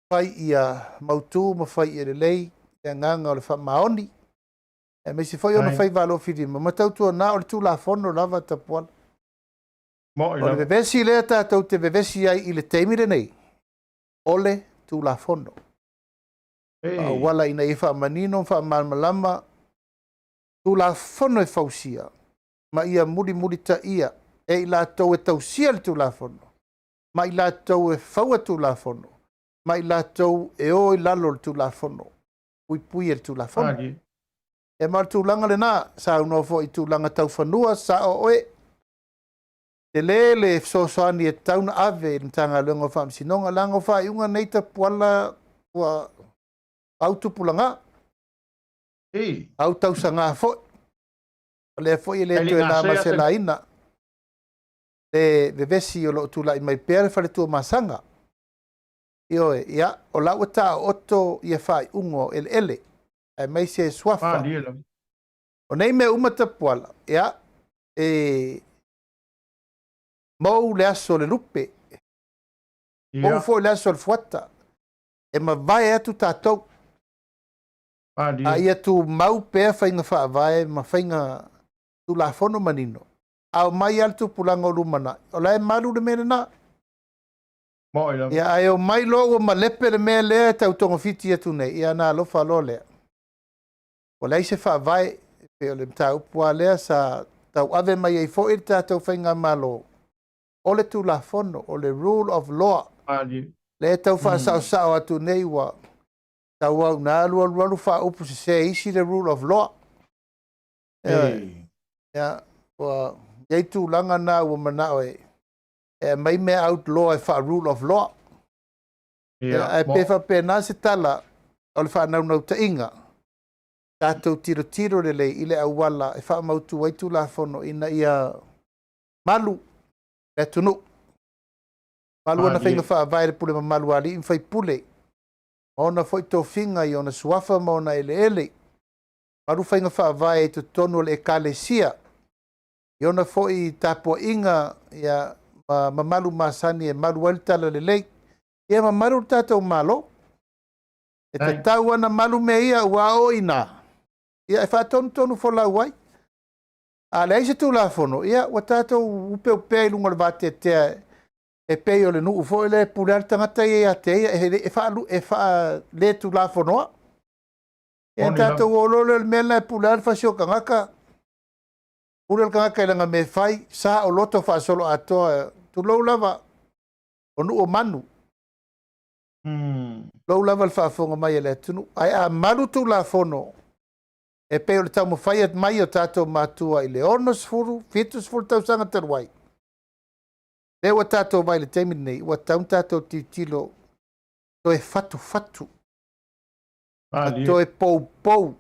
fai ia mautu ma fai ia lelei le agaga o le faamaoni, aemaise foi ona faiva alofilima ma tautuana o le Tulafono lava Tapuala. Moi O le lava. vevesi lea tatou te vevesi ai i le taimi lenei, o le Tulafono. Ei. Auala ina ia faamanino ma faamalamalama Tulafono e fausia ma ia mulimulitaia e i latou e tausia le Tulafono, ma i latou e faua Tulafono, ma i latou e o i lalo o le Tulafono, puipui e le Tulafono. Malie. E ma o le tulaga lena, saunoa foi i tulaga tau fanua, sao oe. Tele le fesoasoani e tatau ona ave i le Matagaluega o Faamasinoga, leaga o faaiuga nei Tapuala ua autupulaga. Au tausaga foi. O lea foi e le toe na ma se laina le vevesi o lo o tulai mai pea le fale Tuamasaga. Ioe, ia, o la ua taooto ia faaiuga o eleele, aemaise suafa. O nei mea uma Tapuala, ia, e mou le aso o le lupe, mou foi le aso o le fuata, e mavae atu tatou. A ia tumau pea faiga faavae ma faiga tulafono manino, a omai lava le tupulaga o lumanai, o la e malu le mea lena. Ia, ae omai loa ua malepe le mea lea e tau togafiti atu nei, ia na alofa loa lea. Ua leai se faavae, e pei o le mataupu lava lea sa tauave mai ai foi le tatou faigamalo, o le Tulafono, o le rule of law. Lea e tau faasaosao atu nei ua tauau ina alu alu alu faaupu sese isi le rule of law. Ia, ua i ai tulaga na ua manao e aumai mea outlaw e faa-rule of law. Ia, ae pe faapena se tala o le faanaunautaiga, tatou tilotilo lelei i le auala e faamautu ai Tulafono ina ia malu le atunuu. Malu ona faiga faavae le pule mamalu a alii ma faipule, ma ona foi tofiga i ona suafa ma ona eleele. Malu faiga faavae i totonu o le Ekalesia, i ona foi tapuaiga ia, ma mamalu masani e malu ai le talalelei. Ia mamalu le tatou Malo. E tatau ana malu mea ia ua o i nā, ia e faatonutonu folau ai. A leai se Tulafono, ia ua tatou upeupea i luga o le vateatea e pei o le nuu foi lea e pule lava le tagata ia ia te ia, e faaletulafonoa. Ia tatou o loa lea o le mea lena e pule lava le fasi o tagata, pule le tagata i lana mea e fai, sa o loto faasoloatoa, tulou lava, o nuu o manu. Tulou lava le faafofoga mai a le atunuu. Ae a malu Tulafono, e pei o le taumafai mai o tatou matua i le 60, 70 tausaga talu ai, lea ua tatou vai i le taimi lenei, ua tatau ona tatou tilotilo toe fatufatu, ma toe poupou,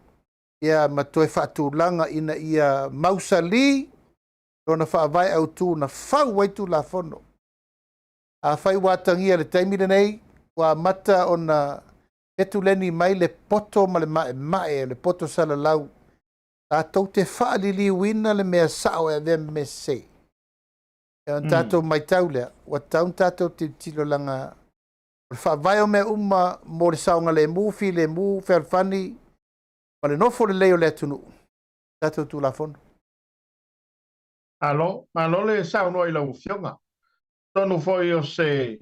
ia, ma toe faatulaga ina ia mausali lona faavae autu na fau ai Tulafono. Afai ua atagia i le taimi lenei, ua amata ona fetuleni mai le poto ma le maemae o le poto salalau, tatou te faaliliuina le mea sao e avea ma mea sese. E ona tatou matau lea, ua tatau ona tatou tilotilo laga o le faavae o mea uma mo le saogalemu, filemu, fealofani ma le nofo lelei o le atunuu, tatou Tulafono. Malo, malo le saunoa i lau Afioga. Atonu foi o se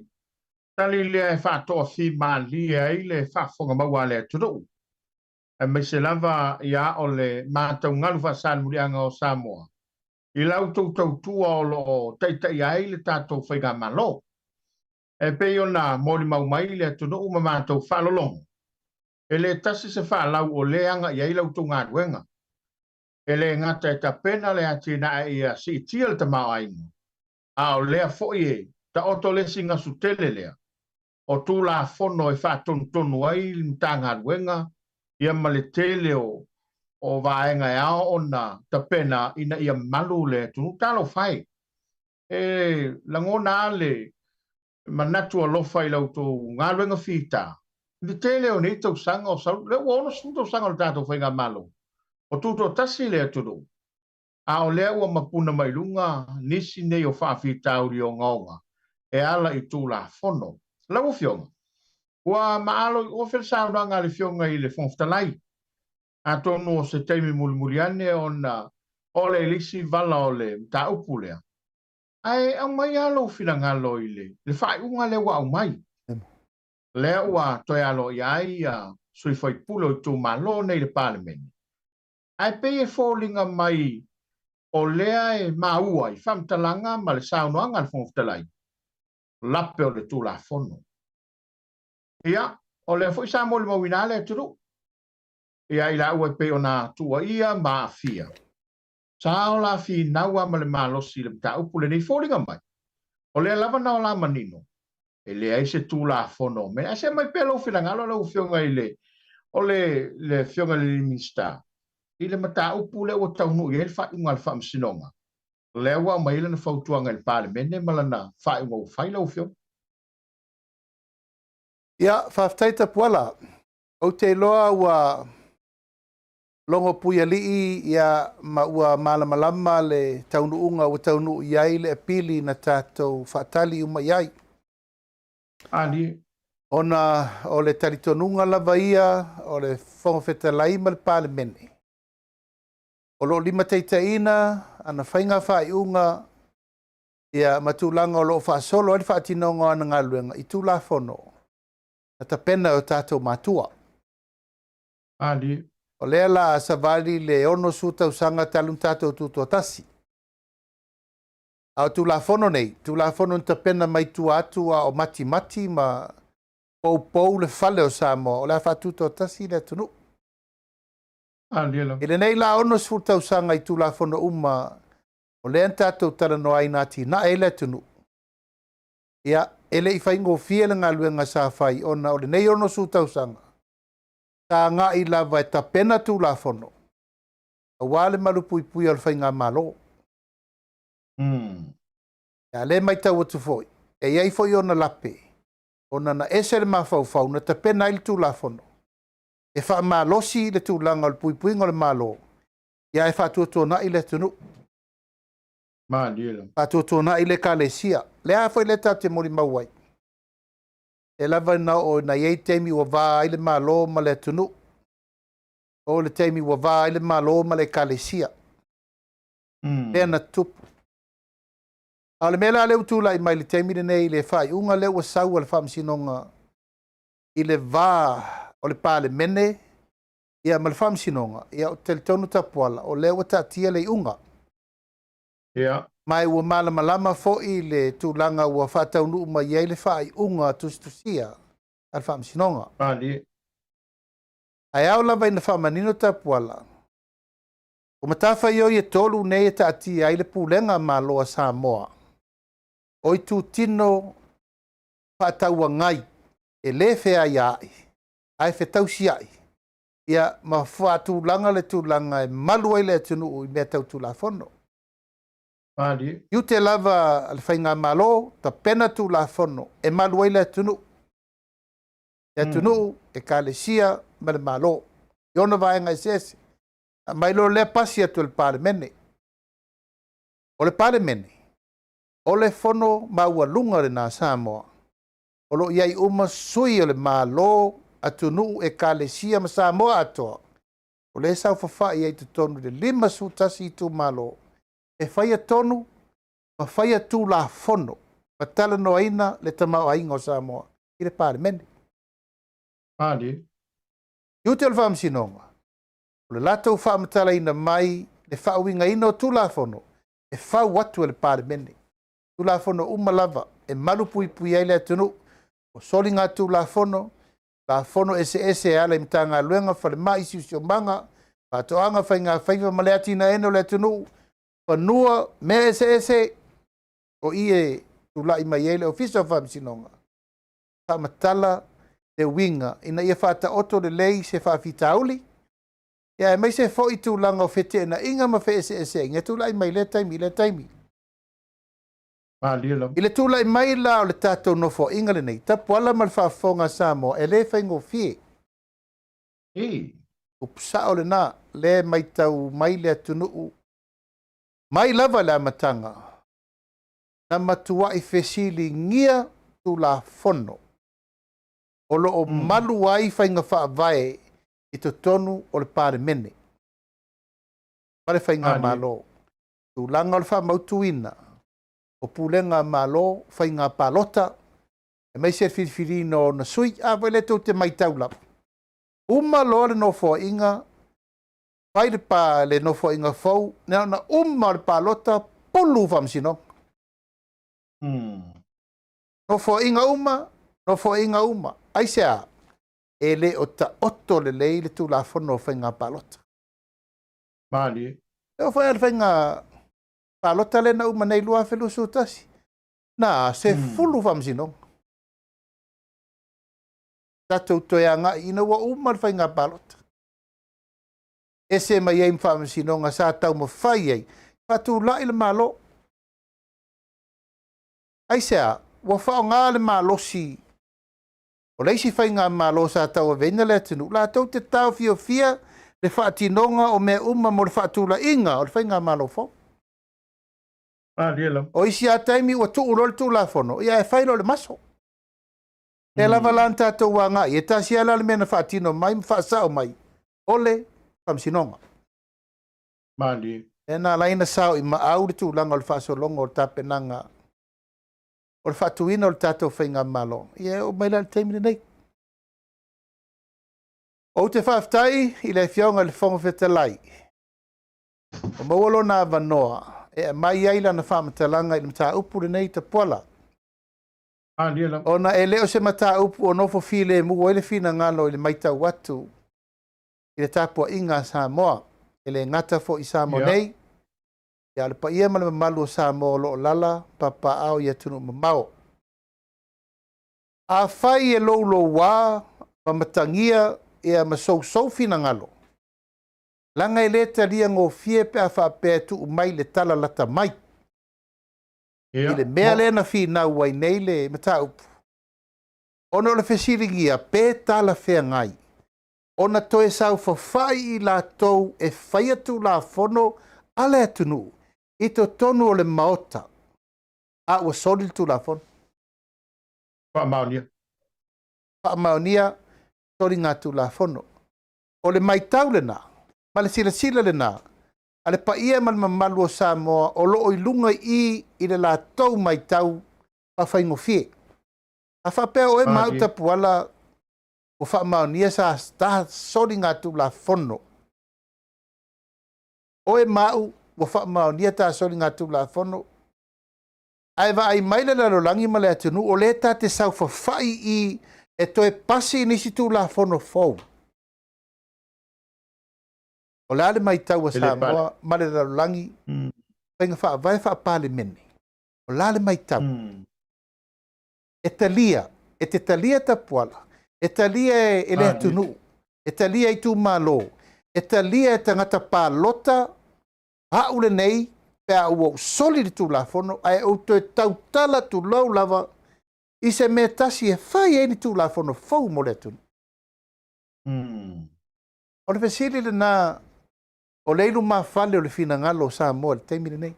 tali lea e faatoafimalie ai le faafofoga maua a le atunuu, aemaise lava ia o le mataugalu faasalemuliaga o Samoa i la outou tautua o lo o taitaia ai le tatou faigamalo. E pei ona molimau mai le atunuu ma matou faalologo, e le tasi se faalau o lea aga i ai la outou galuega. E le gata e tapena le atinae ia siitia le tamaoaiga, a o lea foi e taoto le isi gasu tele lea o Tulafono e faatonutonu ai le Matagaluega ia ma le tele o vaega e ao ona tapena ina ia malu le atunuu. Talofa e, e lagona lava le manatu alofa i la outou galuega fita i le tele o nei tausaga o sau, lea ua 60 tausaga o le tatou faigamalo, o tutoatasi le atunuu, a o lea ua mapuna mai luga nisi nei o faafitauli ogaoga e ala i Tulafono. Lau Afioga, ua maalo i ofe le saunoaga a le Afioga i le Fofoga Fetalai, atonu o se taimi mulimuli ane ona o le isi vala o le mataupu lea. Ae aumai lava lou finagalo i le faaiuga lea ua aumai. Lea ua toe aloaia ai sui faipule o itumalo nei i le Palemene. Ae pei e foliga mai o lea e maua i faamatalaga ma le saunoaga a le Fofoga Fetalai, lape o le Tulafono. Ia, o lea foi sa molimauina le atunuu. Ia, i laua e pei ona tuuaia ma aafia. Sa o la finau lava ma le malosi i le mataupu lenei foliga mai. O lea lava na o la manino, e leai se Tulafono o mea. Ae se aumai pea lou finagalo lau Afioga i le... O le le Afioga i le Minisita, i le mataupu lea ua taunuu i ai le faaiuga a le Faamasinoga, lea ua aumai ai lana fautuaga i le Palemene ma lana faaiuga ua fai lau Afioga. Ia, faafetai Tapuala. Ou te iloa ua logo puialii ia ma ua malamalama le taunuuga ua taunuu i ai le apili na tatou faatali uma i ai. Malie. Ona o le talitonuga lava ia o le Fofoga Fetalai ma le Palemene, o lo o limataitaiina ana faiga faaiuga ia ma tulaga o lo o faasolo ai le faatinoga o ana galuega i Tulafono na tapena e o tatou matua. Malie. O lea la a savali le 60 tausaga talu ona tatou tutoatasi. A o Tulafono nei, Tulafono na tapena mai tua atu a o matimati ma poupou le fale o Samoa, o le a faatutoatasi le atunuu. Malie lava. I lenei la 60 tausaga i Tulafono uma o lea na tatou talanoa ai na atinae ai le atunuu, ia, e le i faigofie le galuega sa fai ona o lenei 60 tausaga, sa agai lava e tapena Tulafono aua le malupuipuia o le faigamalo. A lea e matau atu foi, e i ai foi ona lape, ona na ese le mafaufau na tapena ai le Tulafono e faamalosi le tulaga o le puipuiga o le Malo, ia ae faatuatuanai le atunuu. Malie lava. Faatuatuanai le Ekalesia. Le a foi lea tatou te molimau ai? E lava ina oo ina i ai taimi ua va ai le Malo ma le atunuu, o le taimi ua va ai le Malo ma le Ekalesia. Lea na tupu. A o le mea la lea ua tulai mai i le taimi lenei i le faaiuga lea ua sau a le Faamasinoga i le va o le Palemene ia ma le Faamasinoga, ia ou te talitonu Tapuala, o lea ua taatia le iuga. Ia. Ma ua malamalama foi le tulaga ua faataunuu mai ai le faaiuga tusitusia a le Faamasinoga. Malie. Ae ao lava ina faamanino Tapuala, o matafaioi e tolu nei e taatia ai le pulega Malo a Samoa, o itutino faatauagai e le feaiaai, ae fetausiai, ia ma faatulaga le tulaga e malu ai le atunuu i mea tau Tulafono. Malie. Tiute lava a le faigamalo, tapena Tulafono e malu ai le atunuu. Le atunuu, Ekalesia ma le Malo, i ona vaega eseese. Aumai loa lea pasi atu e le Palemene. O le Palemene, o le fono maualuga lena a Samoa, o lo o i ai uma sui o le Malo, atunuu, Ekalesia ma Samoa atoa, o lea e saofafai ai i totonu i le 51 itumalo, e faia tonu ma faia Tulafono ma talanoaina le tamaoaiga o Samoa i le Palemene. Malie. Tiute o le Faamasinoga, o le latou faamatalaina mai le faauigaina o Tulafono e fau atu e le Palemene. Tulafono uma lava e malupuipuia ai le atunuu, o soligatulafono, Tulafono eseese e ala i Matagaluega, falemai, siosiomaga, faatoaga, faigafaiva ma le atinaeina o le atunuu, fanua, mea eseese, o i e tulai mai ai le Ofisa o Faamasinoga, faamatala le uiga ina ia faataoto lelei se faafitauli, ia aemaise foi tulaga o feteenaiga ma feeseeseaiga e tulai mai lea taimi i lea taimi. Malie lava. I le tulai mai la o le tatou nofoaiga lenei, Tapuala ma le faafofoga a Samoa, e le faigofie. Ei. Upu sao lena, lea e matau mai le atunuu, mai lava i le amataga, na matuai fesiligia Tulafono o lo o malu ai faiga faavae i totonu o le Palemene ma le Faigamalo. Tulaga o le faamautuina o pulega a Malo, faiga palota, aemaise le filifiliina o ona sui. A foi lea tou te matau lava, uma loa le nofoaiga, fai le, pa, le nofoaiga fou, na ona uma o le palota, pulu faamasinoga. Nofoaiga uma, nofoaiga uma. Aisea? E le o taoto lelei le Tulafono o Faiga Palota. Malie. E oo foi lava i le faiga palota lea na uma nei 2021, na 10 faamasinoga. tatou toe agai ina ua uma le faiga palota. Ese mai ai ma faamasinoga sa taumafai ai faatulai le Malo. Aisea? Ua faaaoga le malosi o le isi faigamalo sa tauaveina le atunuu latou te taofiofia le faatinoga o mea uma mo le faatulaiga o le faigamalo fou. O isi lava taimi ua tuu loa le Tulafono, ia ae fai loa le maso. Lea lava la na tatou agai, e tasi lava la le mea na faatino mai ma faasao mai, o le Faamasinoga. Malie. Lea na ala ai ona sao i maau le tulaga o le faasologa o le tapenaga o le faatuina o le tatou faigamalo. Ia e oo mai la i le taimi lenei. Ou te faafetai i le Afioga i le Fofoga Fetalai, ua maua lona avanoa e aumai ai lana faamatalaga i le mataupu lenei Tapuala. Ona e le o se mataupu o nofo filemu ai le finagalo i le matau atu i le tapuaiga a Samoa, e le gata foi i Samoa nei, a o le paia ma le mamalu o Samoa o lo o lala papaaao i atunuu mamao. Afai e louloua ma matagia ia ma sousou finagalo, leaga e le talia gofie pe a faapea e tuu mai le tala lata mai. I le mea lea na finau ai nei le mataupu, ona o le fesiligia pe talafeagai ona toe saofafai i latou e faia Tulafono a le atunuu i totonu o le Maota, a ua soli le Tulafono. Faamaonia. Faamaonia soligatulafono. O le matau lena ma le silasila lena a le paia ma le mamalu o Samoa o lo o i luga i i i le latou matau faafaigofie. A faapea oe ma au Tapuala ua faamaonia sa soligatulafono, oe ma au ua faamaonia ta soligatulafono, ae vaai mai le lalolagi ma le atunuu o lea ta te saofafai i e toe pasi nisi Tulafono fou. O le a le matau a Samoa ma le lalolagi, faiga faavae faa-Palemene, o le a le matau? E talia, e te talia Tapuala, e talia e le atunuu, e talia e itumalo, e talia e tagata palota au lenei pe a ua ou soli le Tulafono ae ou toe tautala tulou lava i se mea tasi e fai ai ni Tulafono fou mo le atunuu. O le fesili lena o lea i lumafale o le finagalo o Samoa i le taimi lenei.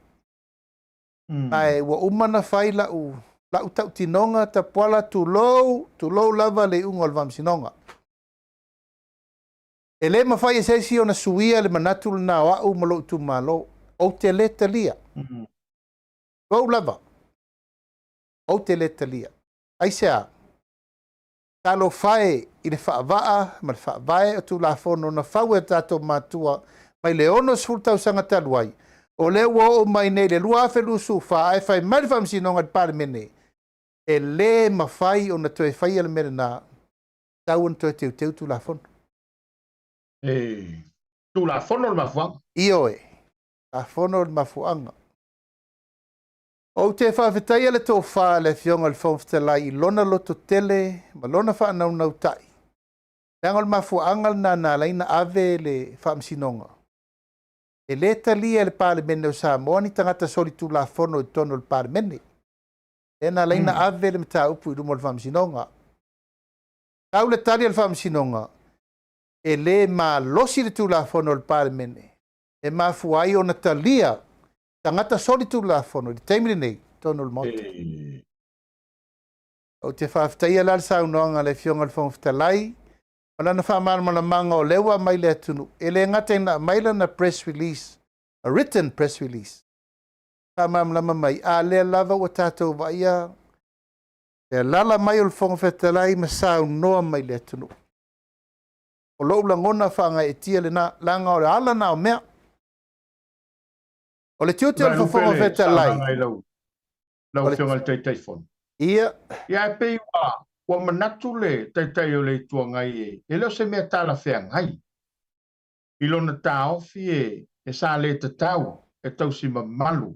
Ae ua uma ona fai lau lau tautinoga Tapuala, tulou, tulou lava le iuga o le Faamasinoga. E le mafai e se isi ona suia le manatu lena o au ma lou itumalo. Ou te le talia. Tulou lava. Ou te le talia. Aisea? Talofa e i le faavaa ma le faavae o Tulafono na fau e tatou matua mai le 60 tausaga talu ai, o lea ua oo mai nei i le 2024 ae fai mai le Faamasinoga i le Palemene, e le mafai ona toe faia le mea lena, tatau ona toe teuteu Tulafono. E Tulafono le mafuaaga. Ioe, Tulafono le mafuaaga. Ou te faafetaia le tofa a le Afioga i le Fofoga Fetalai i lona lototele ma lona faanaunautai, leaga o le mafuaaga lena na ala ai ona ave le Faamasinoga. E le talia e le Palemene o Samoa ni tagata solitulafono i totonu o le Palemene. Lea na ala ai ona ave le mataupu i luma o le Faamasinoga. Tau le tali a le Faamasinoga, e le malosi le Tulafono a le Palemene e mafua ai ona talia tagata solitulafono i le taimi lenei i totonu o le Maota. Ou te faafetaia la le saunoaga a le Afioga i le Fofoga Fetalai ma lana faamalamalamaga o lea ua aumai le atunuu. E le gata ina aumai lana press release, a written press release, faamalamalama mai, a lea lava ua tatou vaaia le alaala mai o le Fofoga Fetalai ma saunoa mai i le atunuu. O lou lagona faagaeetia lena, leaga o le ala na o mea. O le tiute o le Fofoga Fetalai. Lau Afioga i le Taitaifono. Ia. Ia, e pei ua manatu le Taitai o le Itu Agai e le o se mea talafeagai i lona taofi e sa le tatau e tausi mamalu.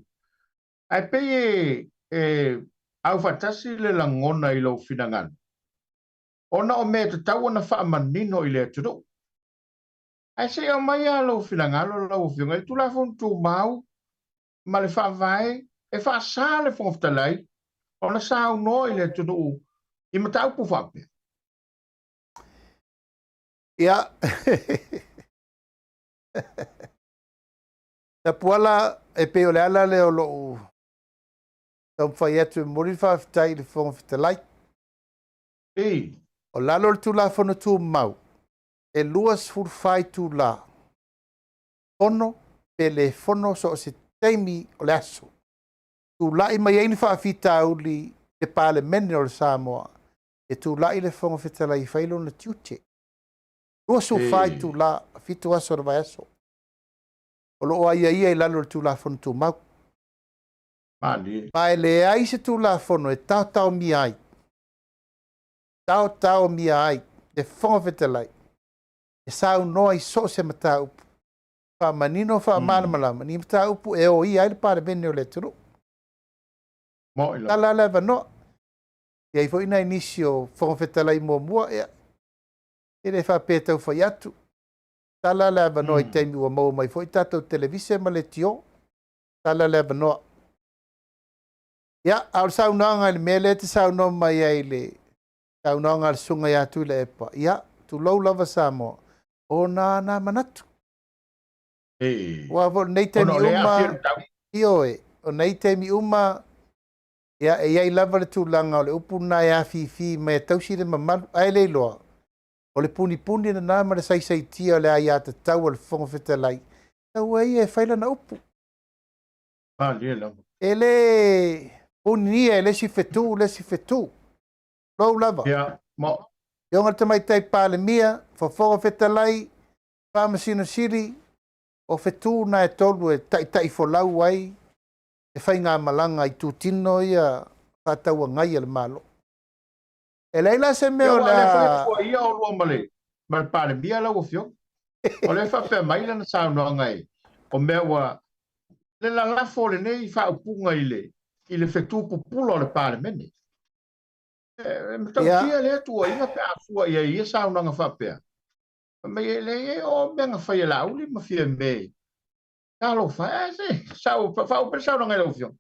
Ae pei e aufaatasi le lagona i lou finagalo. Ona o mea e tatau ona faamanino i le atunuu. Ae se i aumai lava lou finagalo lau Afioga i le Tulafono Tumau ma le Faavae e faasa le Fofoga Fetalai ona saunoa i le atunuu i mataupu faapea. Ia. Tapuala, e pei o le ala lea o lou taumafai atu e momoli le faafetai i le Fofoga Fetalai. Ei. O lalo o le Tulafono Tumau, e 24 itula, fono pe le fono so o se taimi o le aso. Tulai mai ai ni faafitauli i le Palemene o le Samoa, e tulai le Fofoga Fetalai e fai lona tiute. 24 itula, 7 aso o le vaiaso. O lo o aiaia i lalo o le Tulafono Tumau. Malie. Ma e leai se Tulafono e taotaomia ai, taotaomia ai le Fofoga Fetalai e saunoa i so o se mataupu, faamanino, faamalamalama ni mataupu e oia ai le Palemene o le atunuu. Mo'i lava. Tala le avanoa. E i ai foi nai nisi o Fofoga Fetalai muamua, ia, e le faapea e tau fai atu. Tala le avanoa i taimi ua maua mai foi tatou televise ma leitio. Tala le avanoa. Ia, a o le saunoaga i le mea lea e te saunoa mai ai i le saunoaga a le Susuga ia Tuilaepa, ia, tulou lava Samoa, o na na manatu. Ee. Aua foi o lenei taimi Ona o lea e uma, aafia le mataupu. ioe, o nei taimi uma, ia, e i ai lava le tulaga o le upu lena e afifi mai e tausi le mamalu, ae le iloa, o le punipuni lena ma le saisaitia o le aiatatau a le Fofoga Fetalai, tau ai ia e fai lana upu. Malie lava. E le puninia e le isi fetu le isi fetu. Tulou lava. Ia, mo. Afioga i le Tamaitai Palemia, Fofoga Fetalai, Faamasino Sili, o fetu na e tolu e taitaifolau ai le faigamalaga i itutino ia faatauagai a le Malo. E leai la se mea Ia, o aua le o lea foi e a... tuuaia oulua ma le, ma le Palemia lau Afioga. O lea e faapea mai lana saunoaga e, o mea ua, le lalafo o lenei faaupuga i le, i le fetu pupula o le Palemene. E matautia Ia, lea tuuaiga pe a fua i ai i ia saunoaga faapea. Fai mai e leai, o mea na fai e Laauli ma Fiame. Talofa e, ae se, sau, faaupu le saunoaga i lau Afioga.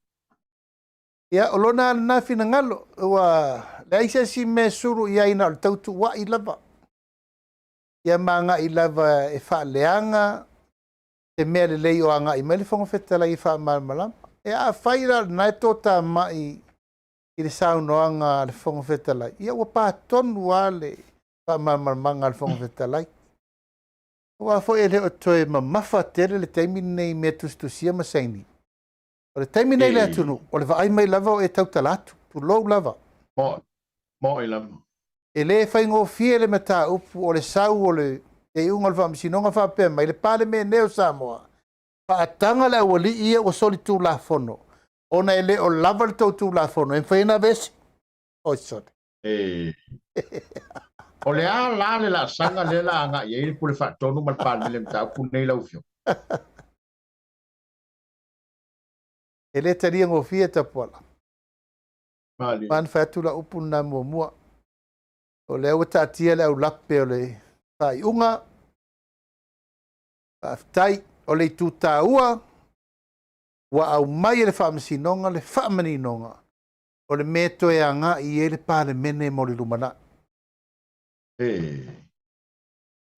Ia, o lona lena finagalo, ua leai se isi mea e sulu i ai na o le tautuua'i lava. Ia ma agai lava e faaleaga se mea lelei o agai mai le Fofoga Fetalai e faamalamalama. E afai la o lena e toatamai i le saunoaga a le Fofoga Fetalai, ia ua pa tonu lava le faamalamalamaga a le Fofoga Fetalai. Aua foi e le o toe mamafa tele le taimi lenei i mea tusitusia ma saini. O le taimi nei i le atunuu, o le vaai mai lava o e tautala atu, tulou lava. Mo'i, mo'i lava. E le faigofie le mataupu o le sau o le iuga o le Faamasinoga faapea mai, le Palemene o Samoa, faataga le aualii ia ua solitulafono, ona e le o lava le tou Tulafono e mafai ona aveese. Oi sole. Ee. O le a la le laasaga lea la agai i ai le Pule Faatonu ma le Palemene i le mataupu lenei lau Afioga? E le talia gofie Tapuala. Malie. Ua fai atu lau upu lena muamua. O lea ua taatia le aulape o le faaiuga. Faafetai. O le itu taua, ua aumai e le Faamasinoga le faamaninoga o le mea e toe agai i ai le Palemene mo le lumanai. Ee.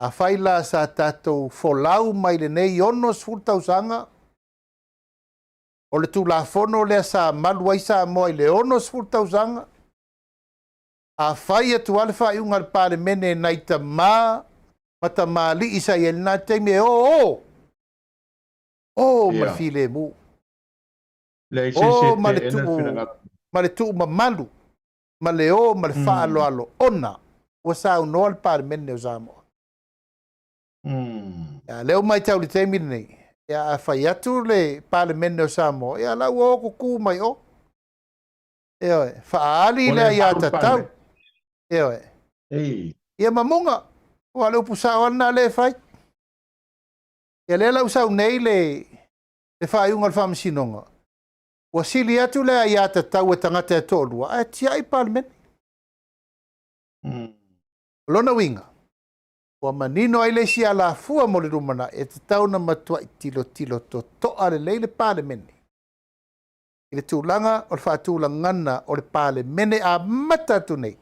Afai la sa tatou folau mai lenei 60 tausaga, o le Tulafono lea sa malu ai Samoa i le 60 tausaga, afai atu lava le faaiuga a le Palemene nai tama ma tamalii sa i ai i lena taimi e o, o, o ma le filemu, Leai se isi o e ma le teena le tuu, finagalo. ma le tuu mamalu, ma le o ma le faaaloalo, ona ua saunoa le Palemene o Samoa. Ia, lea ua matau i le taimi lenei, ia, a fai atu le Palemene o Samoa, ia, la ua o kuku mai o. Ioe, faaali Ua le le malu le aiatatau. Palemene. Ioe. Ei. Ia mamuga, aua o le upu sao lava lena lea e fai. Ia lea la ua sau nei le, le faaiuga o le Faamasinoga, ua sili atu le aiatatau a tagata e toalua, ae tiai Palemene. O lona uiga, ua manino ai le isi alafua mo le lumanai e tatau ona matuai tilotilo totoa lelei le Palemene i le tulaga o le faatulagana o le Palemene amata atu nei,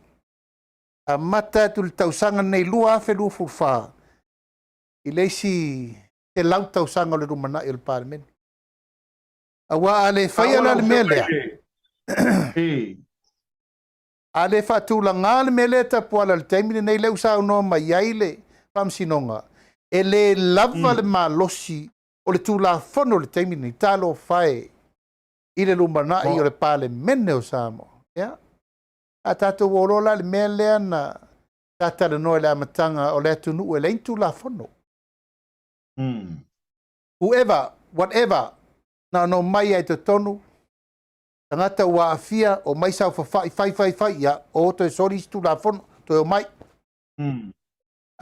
amata atu i le tausaga lenei 2024 i le isi 100 tausaga o le lumanai o le Palemene. Aua a le faia la le mea lea, a le faatulaga le mea lea Tapuala i le taimi lenei lea ua saunoa mai ai le Faamasinoga, e le lava le malosi o le Tulafono i le taimi lenei, talofa e i le lumanai o le Palemene o Samoa. Ia, a tatou o loa la i le mea lea na ta talanoa i le amataga o le atunuu e leai ni Tulafono. Whoever, whatever, na ona omai lava i totonu, tagata ua aafia, omai saofafai, fai, fai, fai, ia, o toe soli isi Tulafono, toe omai.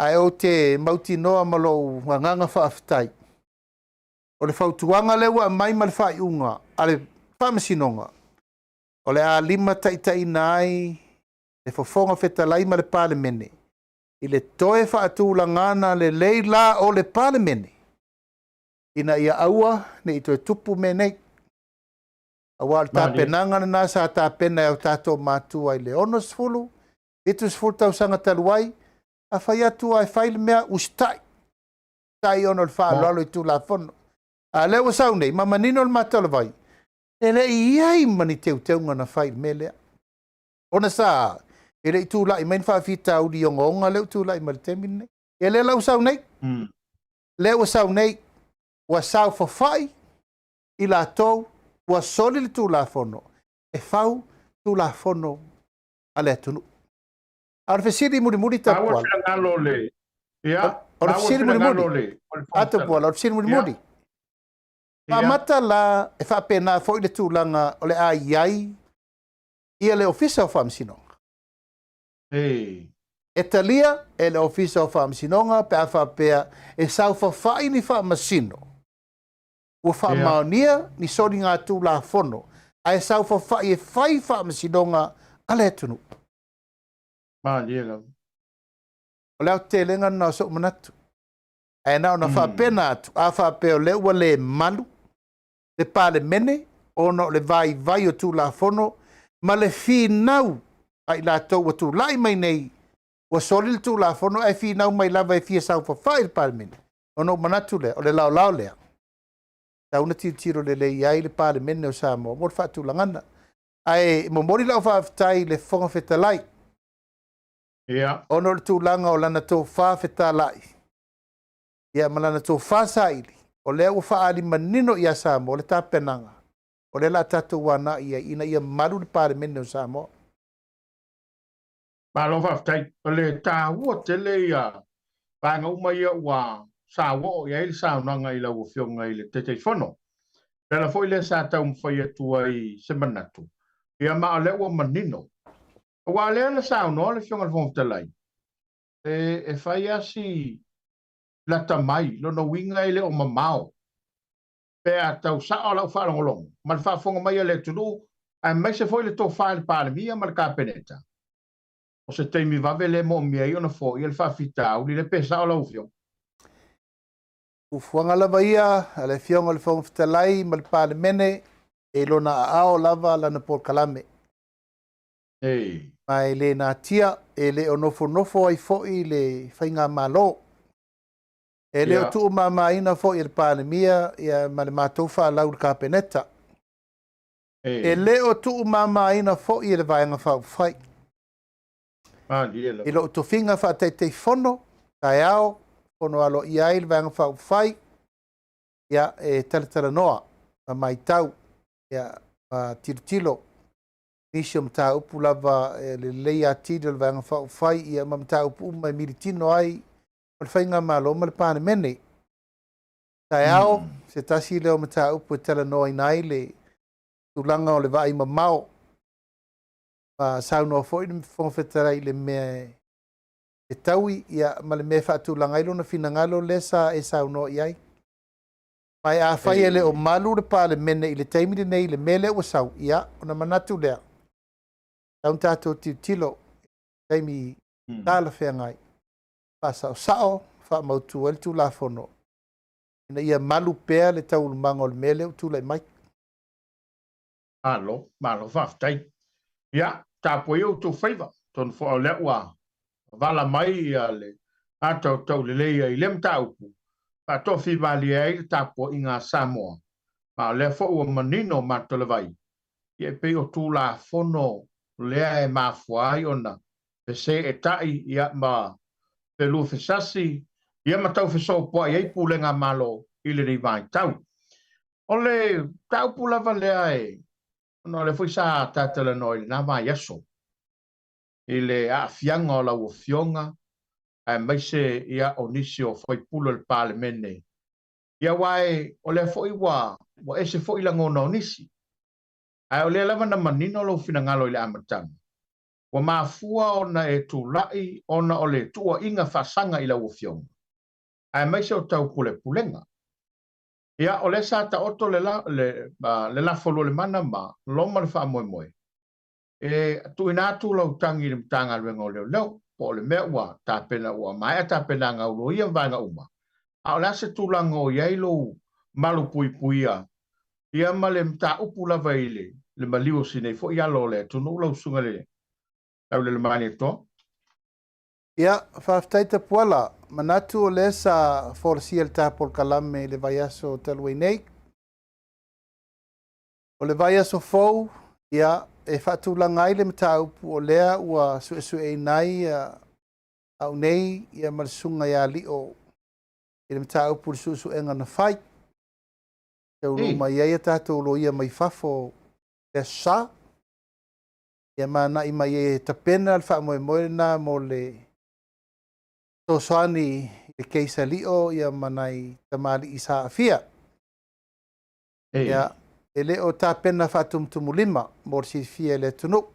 Ae ou te mautinoa ma lou agaga faafetai, o le fautuaga lea ua aumai ma le faaiuga a le Faamasinoga, o le a limataitaiina ai le Fofoga Fetalai ma le Palemene i le toe faatulagana lelei la o le Palemene ina ia aua ne i toe tupu mea nei. Aua o le tapenaga lena sa tapena e o tatou matua i le 60, 70 tausaga talu ai, a fai atu lava e fai le mea, usitai, usitai ona o le faaaloalo i Tulafono. A o lea ua sau nei, ma manino le mata o le vai, e le i i ai ma ni teuteuga na fai i le mea lea. Ona sa, e le i tulai mai ni faafitauli ogaoga lea ua tulai mai i le taimi lenei. Ia lea la ua sau nei, lea ua sau nei, ua saofafai i latou ua soli le Tulafono e fau Tulafono a le atunuu. A o le fesili mulimuli Tapuala. O le fesili mulimuli. A Tapuala, o le fesili mulimuli. Faamata la e faapena foi le tulaga o le a i ai ia le Ofisa o Faamasinoga. E talia e le Ofisa o Faamasinoga pe a faapea e saofafai ni faamasino ua faamaonia ni soligatulafono ae saofafai e fai faamasinoga a le atunuu. Malie lava. O le aotelega lena o so'u manatu. Ae na ona faapena atu, a faapea o lea ua le malu le Palemene ona o le vaivai o Tulafono ma le finau a i latou ua tulai mai nei ua soli le Tulafono ae finau mai lava e fia saofafai i le Palemene, ona ou manatu lea, o le laolao lea, tatau ona tilotilo lelei ai le Palemene o Samoa mo le faatulagana. Ae momoli lau faafetai i le Fofoga Fetalai, ona o le tulaga o lana tofa fetalai, ia ma lana tofa saili, o lea ua faaali manino ia Samoa le tapenaga, o lea o le a tatou agai i ai ina ia malu le Palemene o Samoa. Malo faafetai. O le taua tele ia vaega uma ia ua sauoo i ai le saunoaga i lau Afioga i le Taitaifono. O le ala foi lea sa taumafai atu ai se manatu, ia ma o lea ua manino. Aua o lea na saunoa le Afioga i le Fofoga Fetalai, e fai lava si lata mai, lona uiga e le o mamao pe a tau sao lau faalogologo ma le faafofoga mai a le atunuu, aemaise foi le tofa i le Palemia ma le Kapeneta, o se taimi vave lea e moomia ai ona foia le faafitauli lea, pe sao lau Afioga? Fuafuaga lava ia a le Afioga i le Fofoga Fetalai ma le Palemene, e i lona aao lava lana polokalame. Ma e le natia, e le o nofonofo ai foi le faigamalo. E le o tuumamaina foi e le Palemia ma le matou faalau i le Kapeneta. E le o tuumamaina foi e le Vaega Faaupufai. I lou tofiga faataitaifono, taeao, fono aloaia ai le Vaega Faaupufai, ia, e talatalanoa ma matau, ia, ma tilotilo nisi o mataupu lava e lelei atili o le Vaega Faaupufai, ia, ma mataupu uma e militino ai o le faigamalo ma le Palemene. Taeao, se tasi lea o mataupu e talanoaina ai le tulaga o le vaai mamao. Ma saunoa foi le Fofoga Fetalai i le mea e taui, ia, ma le mea e faatulaga ai lona finagalo lea sa e saunoa i ai. Ma e afai e le o malu le Palemene i le taimi lenei i le mea lea ua sau, ia, ona manatu lea, tatau ona tatou tilotilo i le taimi. Talafeagai, faasaosao, faamautu ai le Tulafono ina ia malu pea le taualumaga o le mea lea ua tulai mai. Malo, malo faafetai. Ia, tapuai outou faiva, atonu foi o lea ua vala mai ia le ata o tauleleia i lea mataupu, faatoafimalie ai le tapuaiga a Samoa, ma o lea foi ua manino matalavai, ia e pei o Tulafono lea e mafua ai ona feseetai ia ma feluafesasi ia ma taufesopoai ai pulega a Malo i lenei vaitau. O le mataupu lava lea e, ona o lea foi sa tatalanoa i lena vaiaso, i le aafiaga o lau Afioga aemaise ia o nisi o faipule o le Palemene, ia aua o lea foi ua ese foi lagona o nisi, ae o lea lava na manino lou finagalo i le amataga, ua mafua ona e tulai ona o le tuuaiga faasaga i lau Afioga, aemaise o taupulepulega. Ia, o lea sa taoto le lafo lualemana ma loma le faamoemoe, e tuuina atu lau tagi i le Matagaluega o Leoleo, po o le mea ua tapena, ua maea tapenaga a loia ma vaega uma, a o le a se tulaga o i ai lou malupuipuia ia ma le mataupu lava i le maliu o si nei foi alo o le atunuu, lau susuga i le Laulelomalietoa? Ia, faafetai Tapuala. Manatu o lea sa folasia le ta polokalame i le vaiaso talu ai nei. O le vaiaso fou, ia, e faatulaga ai le mataupu o lea ua suesueina ai au nei ia ma le susuga ia Lio i le mataupu i le suesuega na fai. Taunuu mai ai a tatou loia mai fafo le Aso Sa. Ia ma agai mai ai e tapena le faamoemoe lena mo le fesoasoani i le case a Lio ia ma nai tamalii sa aafia. Ia, e le o tapena faatumutumulima mo le silafia e le atunuu.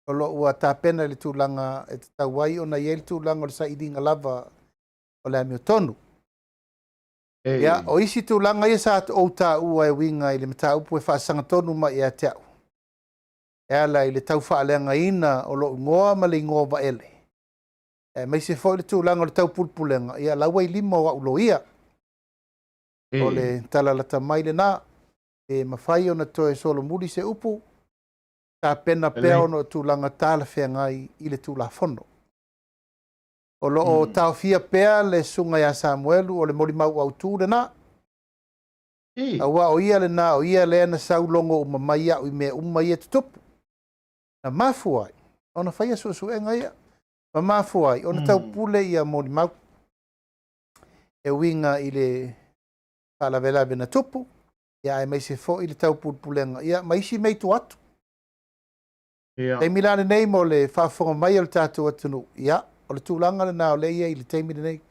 O lo o ua tapena i le tulaga e tatau ai ona i ai le tulaga o le sailiga lava o le amiotonu. Ia, o isi tulaga ia sa ou taua e uiga i le mataupu e faasagatonu mai ia te au, e ala i le taufaaleagaina o lou igoa ma le igoa o Vaele, aemaise foi le tulaga o le taupulepulega, ia la ua i lima o au loia. O le tala lata mai lena, e mafai ona toe solomuli se upu, tapena pea ona o tulaga talafeagai i le Tulafono. O lo o taofia pea le susuga ia Samuelu o le molimau autu lena. Aua o ia lena, o ia lea na sau logo uma mai au i mea uma ia e tutupu. Na mafua ai ona faia suesuega ia, ma mafua ai ona taupule ia molimau e uiga i le faalavelave na tupu, ia aemaise foi le taupulepulega ia ma isi mea i tua atu. Taimi la lenei mo le faafofoga mai o le tatou atunuu, ia, o le tulaga lena o lea e i ai i le taimi lenei.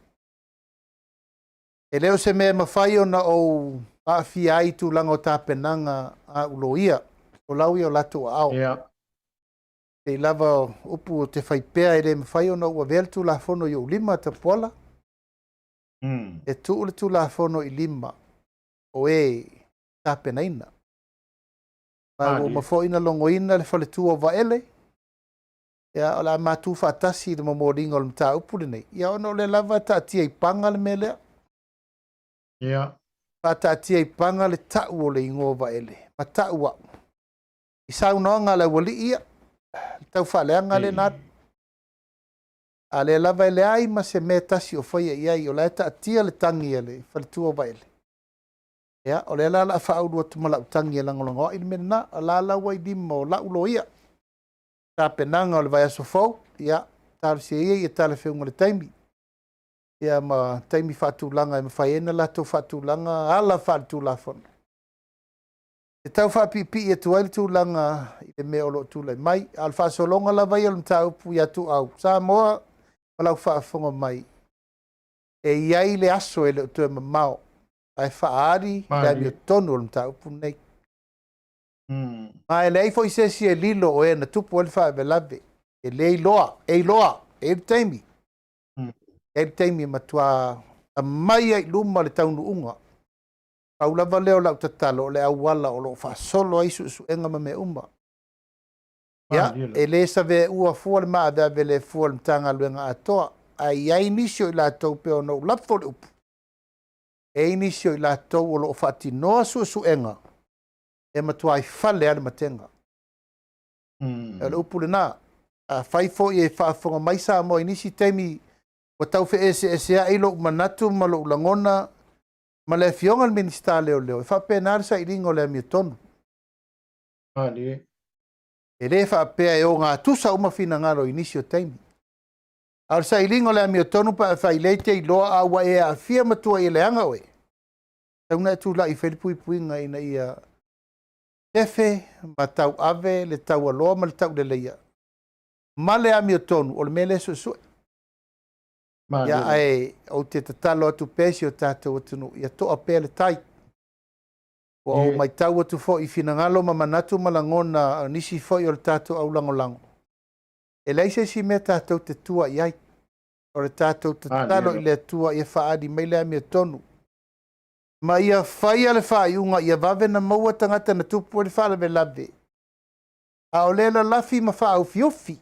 E le o se mea e mafai ona ou aafia ai i tulaga o tapenaga a au loia, o lau ia o latou aao. Pei lava o upu ou te fai pea e le mafai ona ou avea le Tulafono i ou lima, Tapuala. E tuu le Tulafono i lima o e tapenaina. Ma ua uma foi ona logoina le faletua o Vaele, ia, o le a matu faatasi i le momoliga o le mataupu lenei, ia, ona o lea lava e taatia i paga le mea lea. Faataatia i paga le tau o le igoa o Vaele, ma tau au i saunoaga a le aualii ia, le taufaaleaga lea na alu. A lea lava e leai ma se mea tasi o faia i ai, o la e taatia le tagi a le faletua o Vaele. Ia, o lea la o le a faaulu atu ma lau tagi e lagolagoai le mea lena, o la la ua i lima o lau loia. Tapenaga o le vaiaso fou, ia, talosia ia ia talafeuga le taimi, ia ma taimi faatulaga e mafai ai ona latou faatulaga ala faaletulafono. E tau faapiipii atu ai le tulaga i le mea o lo o tulai mai. A o le faasologa lava ia o le mataupu ia Tuau, Samoa ma lau faafofoga mai, e i ai le aso e le o toe mamao ae faaali le amiotonu o le mataupu lenei. Ma e leai foi se isi e lilo o e na tupu ai le faalavelave. E le iloa, e iloa, e i ai le taimi. E i ai le taimi e matua aumai ai i luma le taunuuga. Pau lava lea o lau tatalo, o le auala o lo o faasolo ai suesuega ma mea uma. Ia, e le saveaua fua le maaveave le fua o le Matagaluega atoa, ae i ai nisi o i latou pei ona ou lafo le upu, e i ai nisi o i latou o lo o faatinoa suesuega e matuai fale lava le matega. O le upu lena. Afai foi e faafofoga mai Samoa i nisi taimi ua tau feeseeseai lou manatu ma lou lagona ma le Afioga i le Minisita o Leoleo, e faapena le sailiga o le amiotonu. E le faapea e ogatusa uma finagalo i nisi o taimi. A o le sailiga o le amiotonu pe afai o lea e te iloa a ua e aafia ma tuuaia leaga oe, e tatau ona e tulai e fai le puipuiga ina ia sefe ma tauave le taualoa ma le tauleleia ma le amiotonu o le mea lea e suesue. Ia, ae ou te tatalo atu pea i si o tatou atunuu, ia toa pea le tai. Ua ou matau atu foi i finagalo ma manatu ma lagona o nisi foi o le tatou aulagolago, e leai se isi mea tatou te tua i ai. O le tatou tatalo i le Atua ia faaali mai le amiotonu ma ia faia le faaiuga ia vave na maua tagata na tupu ai le faalavelave, a o lea lalafi ma faaufiufi.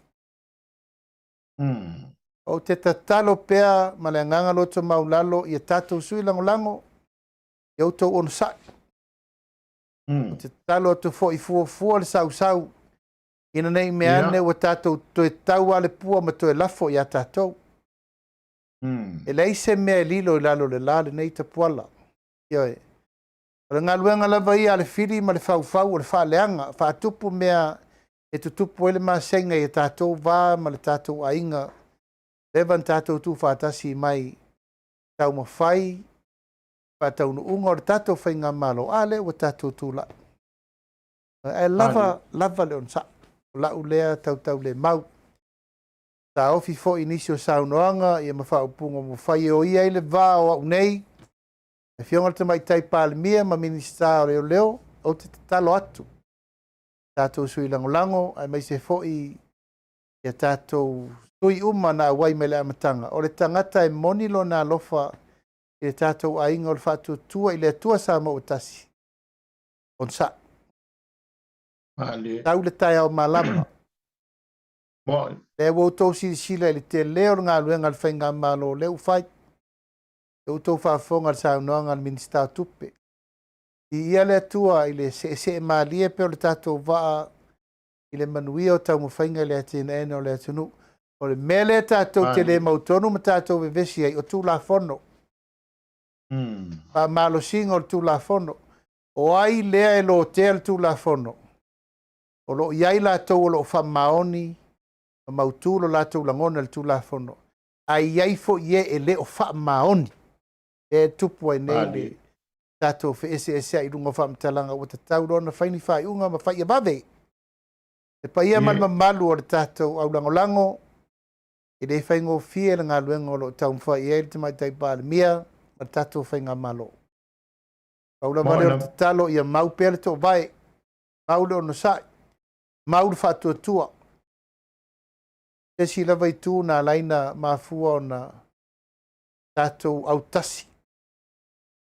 Ou te tatalo pea ma le agaga loto maulalo ia tatou sui lagolago, ia outou onosai. Ou te tatalo atu foi fuafua le sausau ina ne i mea ane ua tatou toe tau lava le pua ma toe lafo ia tatou. E leai se mea e lilo i lalo o le la lenei Tapuala. Ioe. O le galuega lava ia a le fili ma le faufau o le faaleaga, faatupu mea e tutupu ai le masega i a tatou va ma le tatou aiga, leva na tatou tuufaatasi mai taumafai faataunuuga o le tatou faigamalo, a lea ua tatou tulai. Ae lava, lava le onosai. O lau lea tautaulemau. Taofi foi nisi o saunoaga ia ma faaupuga ua fai e oia ai le va o au nei, le Afioga i le Tamaitai Palemia ma Minisita o Leoleo, ou te tatalo atu tatou sui lagolago aemaise foi ia tatou sui uma na auai mai le amataga. O le tagata e moni lona alofa i le tatou aiga o le faatuatua i le Atua Samoa ua tasi, onosai. Tau le taeao malama. Lea ua outou silasila i le tele o le galuega a le faigamalo lea ua fai. Lea ua outou faafofoga i le saunoaga a le Minisita o Tupe. Viia le Atua i le seesee malie pea o le tatou vaa i le manuia o taumafaiga i le atinaeina o le atunuu. O le mea lea tatou te le mautonu ma tatou vevesi ai, o Tulafono. Faamalosiga o le Tulafono. O ai lea e lotea le Tulafono? O lo o i ai latou o lo o faamaoni ma mautu lo latou lagona i le Tulafono, ae i ai foi e e le o faamaoni. Lea e tupu ai nei le tatou feeseeseai i luga o faamatalaga ua tatau loa ona fai ni faaiuga ma fai ia vave. Le paia ma le mamalu o le tatou aulagolago, e le faigofie le galuega o lo o taumafai i ai le Tamaitai Palemia ma le tatou faigamalo. Pau lava lea o le tatalo ia mau pea le toovae, mau le onosai, mau le faatuatua. Se isi lava itu na ala ai ona mafua ona tatou autasi,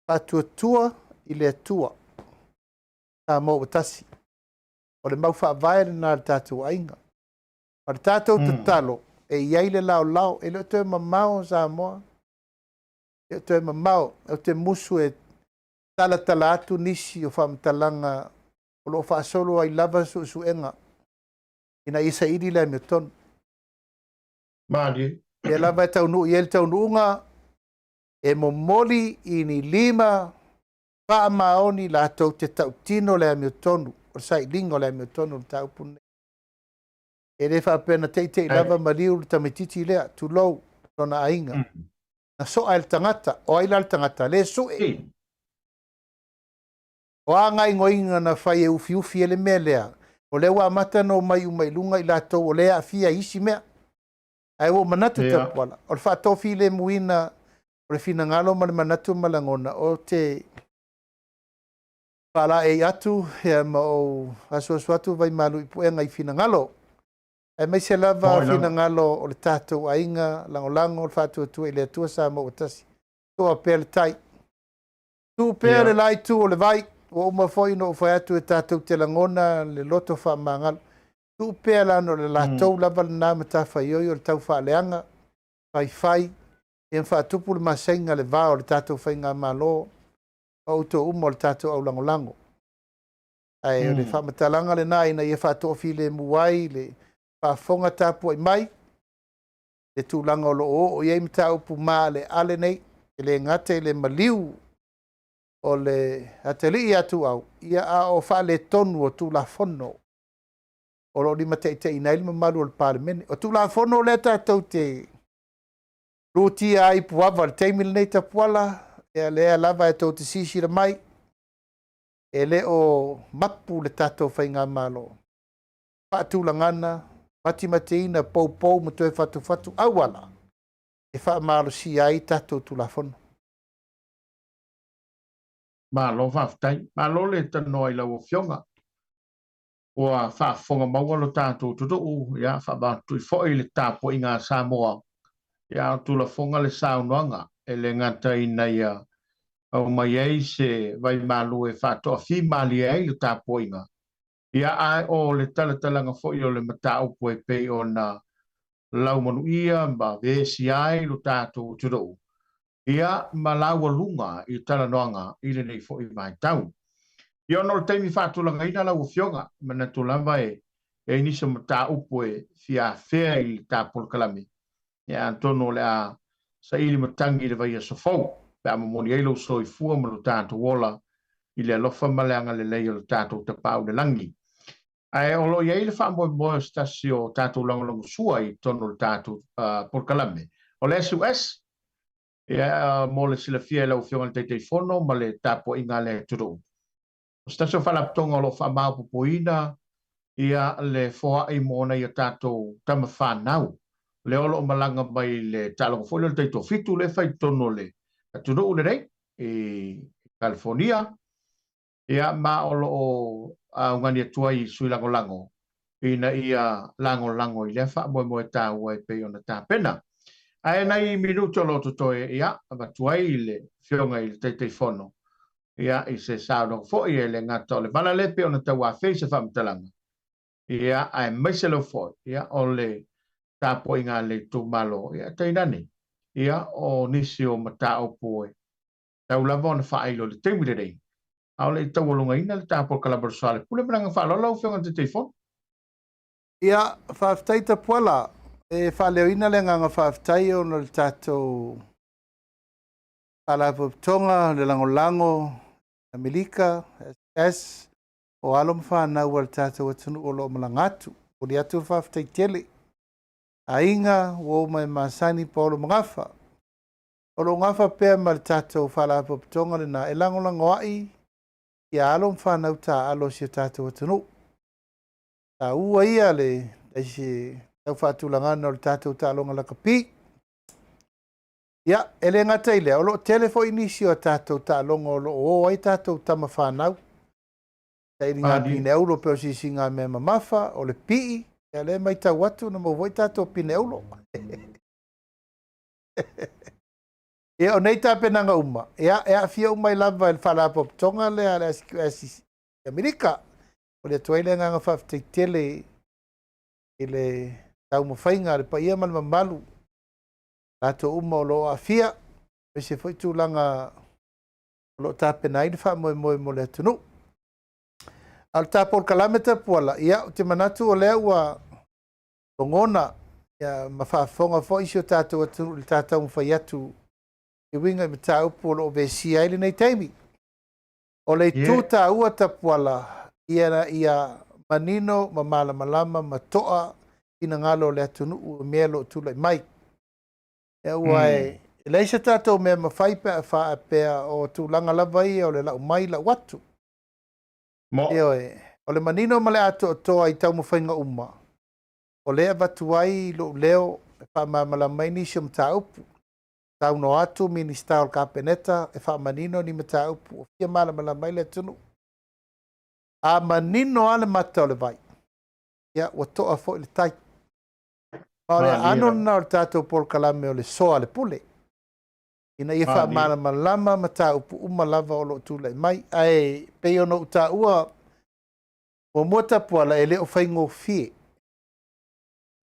faatuatua i le Atua, Samoa ua tasi. O le mau faavae lena a le tatou aiga. Ma le tatou tatalo, e i ai le laolao, e le o toe mamao Samoa, e le o toe mamao. Ou te musu e talatala atu nisi o faamatalaga o lo o faasolo ai lava suesuega ina ia saili le amiotonu. Malie. Lea lava e taunuu i ai le taunuuga, e momoli i ni lima faamaoni latou te tautino le amiotonu, o le sailiga o le amiotonu o le mataupu lenei. E le faapea na teitei lava maliu le tamaitiiti lea, tulou lona aiga. Na soa e le tagata, o ai la le tagata? Le sue. O a gaoioiga na fai e ufiufi ai le mea lea, o lea ua amata ona omai uma i luga i latou o lea e aafia i isi mea. Ae ua ou manatu Tapuala, o le faatofilemuina o le finagalo ma le manatu ma lagona, ou te faalaei atu ma ou asuasu atu vaimalu i puega i finagalo, aemaise lava finagalo o le tatou aiga lagolago o le faatuatua i le Atua Samoa ua tasi. Toa pea le tai. Tuu pea le la itu o le vai, ua uma foi ona ou fai atu e tatou te lagona le loto faamagalo. Tuu pea leaga o le latou lava lena matafaioi o le taufaaleaga, faifai, ia ma faatupu le masaiga i le va o le tatou Faigamalo ma outou uma o le tatou aulagolago. Ae o le faamatalaga lena ina ia faatoafilemu ai le faafofoga tapuai mai le tulaga o lo o oo i ai mataupu maaleale nei, e le gata i le maliu o le atalii ia Tuuau, ia a o faaletonu o Tulafono o lo o limataitaiina ai le mamalu o le Palemene. O Tulafono lea tatou te lutia ai i Puava i le taimi lenei Tapuala, ia lea lava e tou te silasila mai, e le o mapu le tatou Faigamalo, faatulagana, matimatiina, poupou ma toe fatufatu auala e faamalosia ai tatou Tulafono. Malo faafetai. Malo le tanoa i lau Afioga. Ua faafofoga maua lo tatou atunuu, ia faavaatui foi le tapuaiga a Samoa, ia a o tulafoga le saunoaga e le gata ina ia aumai ai se vaimalu e faatoafimalie ai le tapuaiga, ia ae o le talatalaga foi o le mataupu e pei ona laumanuia ma vesia ai lo tatou atunuu, ia ma laualuga i talanoaga i lenei foi vaitau. Ia ona o le taimi faatulagaina lau Afioga, e manatu lava e i ai nisi o mataupu e fia afea i le ta polokalame, ia atonu o le a saili matagi i le vaiaso fou, pe a momoli ai lou soifua ma lo tatou ola i le alofa ma le agalelei o le tatou Tapaau i le Lagi. Ae o lo o i ai le faamoemoe o se tasi o tatou lagolagosua i totonu o le tatou polokalame, o le SUS, ia, mo le silafia e lau Afioga i le Taitaifono ma le tapuaiga a le atunuu. O se tasi o faalapotopotoga o lo o faamaopoopoina ia le foai mo nai a tatou tama fanau, lea o lo o malaga mai i le taaloga foi lea o le taitoafitu lea e fai i totonu o le atunuu lenei i California, ia ma o lo o augani atu ai i sui lagolago ina ia lagolago i lea faamoemoe taua e pei ona tapena. Ae nai minute o lo o totoe, ia, avatu ai le Afioga i le Taitaifono, ia, i se saunoaga foi, e le gata o le vala lea e pei ona tauafea i se faamatalaga, ia, aemaise lava foi, ia, o le tapuaiga a le itumalo, ia, tainane, ia, o nisi o mataupu e tau lava ona faailo i le taimi lenei, a o le i taualogaina le ta polokalame o le Soalepule. Ma le agaga faaaloalo lau Afioga i le Taitaifono. Ia, faafetai Tapuala. E faaleoina le agaga faafetai ona o le tatou Faalapotopotoga, le Lagolago, Amerika, SS, o alo ma fanau a le tatou atunuu o lo o malaga atu. Momoli atu le faafetai tele. Aiga, uo ma e masani Paolo Magafa. O lo o gafa pea ma le tatou Faalapotopotoga lena e lagolagoaʻi ia alo ma fanau taaalo a si o tatou atunuu. Taua ia le se tau faatulagana o le tatou taaloga lakapi. Ia, e le gata i lea, o lo o tele foi nisi o tatou taaloga o lo o o ai tatou tama fanau. Sailiga pine aulo pei o sisiga mea mamafa, o le pii, ia lea e matau atu na maua foi tatou pine aulo. Ia, o nei tapenaga uma, ia, e aafia uma ai lava i le faalapotopotoga lea a le SQS i Amerika. Momoli atu ai le agaga faafetai tele i le taumafaiga a le paia ma le mamalu, latou uma o lo o aafia, aemaise foi tulaga o lo o tapena ai le faamoemoe mo le atunuu. A o le ta polokalame Tapuala, ia, ou te manatu o lea ua logona ia, ma faafofoga foi si o tatou atunuu i le ta taumafai atu e uiga i mataupu o lo o vesia ai lenei taimi. O le itu taua Tapuala, ia, ia manino ma malamalama ma toa finagalo o le atunuu i mea o lo o tulai mai. Ia, ua e leai se tatou mea mafai pe a faapea o tulaga lava ia o le lau mai lau atu. Ioe, o le manino ma le atoatoa i taumafaiga uma, o lea e avatu ai lou leo e faamalamalama ai nisi o mataupu. Saunoa atu Minisita o le Kapeneta e faamanino ni mataupu o fia malamalama ai le atunuu. A manino lava le mata o le vai, ia ua toa foi le tai. Ma o le aano lena o le tatou polokalame o le soa a le pule, ina ia faamalamalama mataupu uma lava o lo o tulai mai. Ae pei ona ou taua muamua Tapuala, e le o faigofie.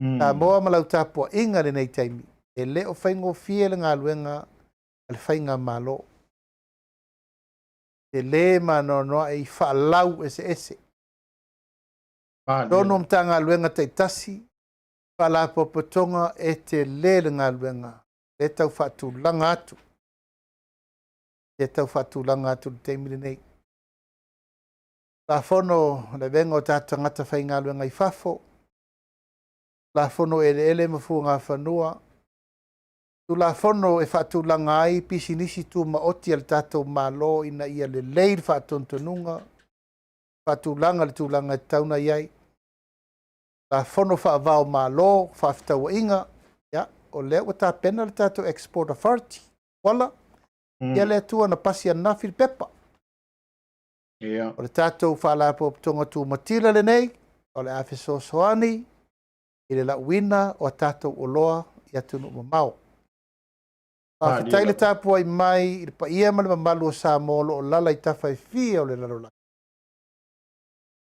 Samoa ma lau tapuaiga i lenei taimi, e le o faigofie le galuega a le Faigamalo. Tele ma anoanoai faalau eseese. Totonu o Matagaluega taitasi, Faalapotopotoga e tele le galuega e tau faatulaga atu. E tau faatulaga atu i le taimi lenei. Tulafono o le avega o tatou tagata faigaluega i fafo, Tulafono o Eleele ma Fuagafanua, Tulafono e faatulaga ai pisinisi tumaoti a le tatou Malo ina ia lelei le faatonutonuga, faatulaga le tulaga e tatau ona i ai. Tulafono faava o Malo, faafetauaiga, ia, o lea ua tapena le tatou Export Authority. Voilà. Ia le Atua na pasi ananafi le pepa. O le tatou Faalapotopotoga Tumatila lenei, o le a fesoasoani i le lauina o a tatou oloa i atunuu mamao. Faafetai le tapuai mai i le paia ma le mamalu o Samoa o lo o lala i tafa e fia o le lalolagi.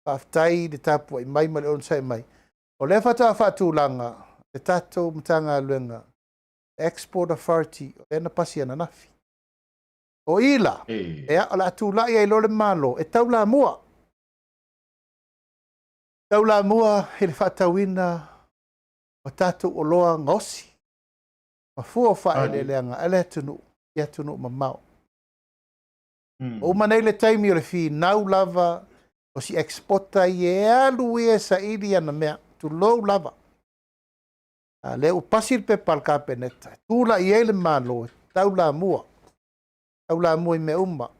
Faafetai le tapuai mai ma le onosai mai. O lea faatoa faatulaga le tatou Matagaluega Export Authority, o lea na pasi ananafi. O i la, ea, o le a tulai ai loa le Malo e taulamua. Taulamua i le faatauina o tatou oloa gaosi ma fua o faaeleeleaga a le atunuu i atunuu mamao. Ua uma nei le taimi o le finau lava o si exporter ia e alu ia e saili ana mea, tulou lava. A lea ua pasi le pepa a le Kapeneta, e tulai ai le Malo e taulamua, taulamua i mea uma.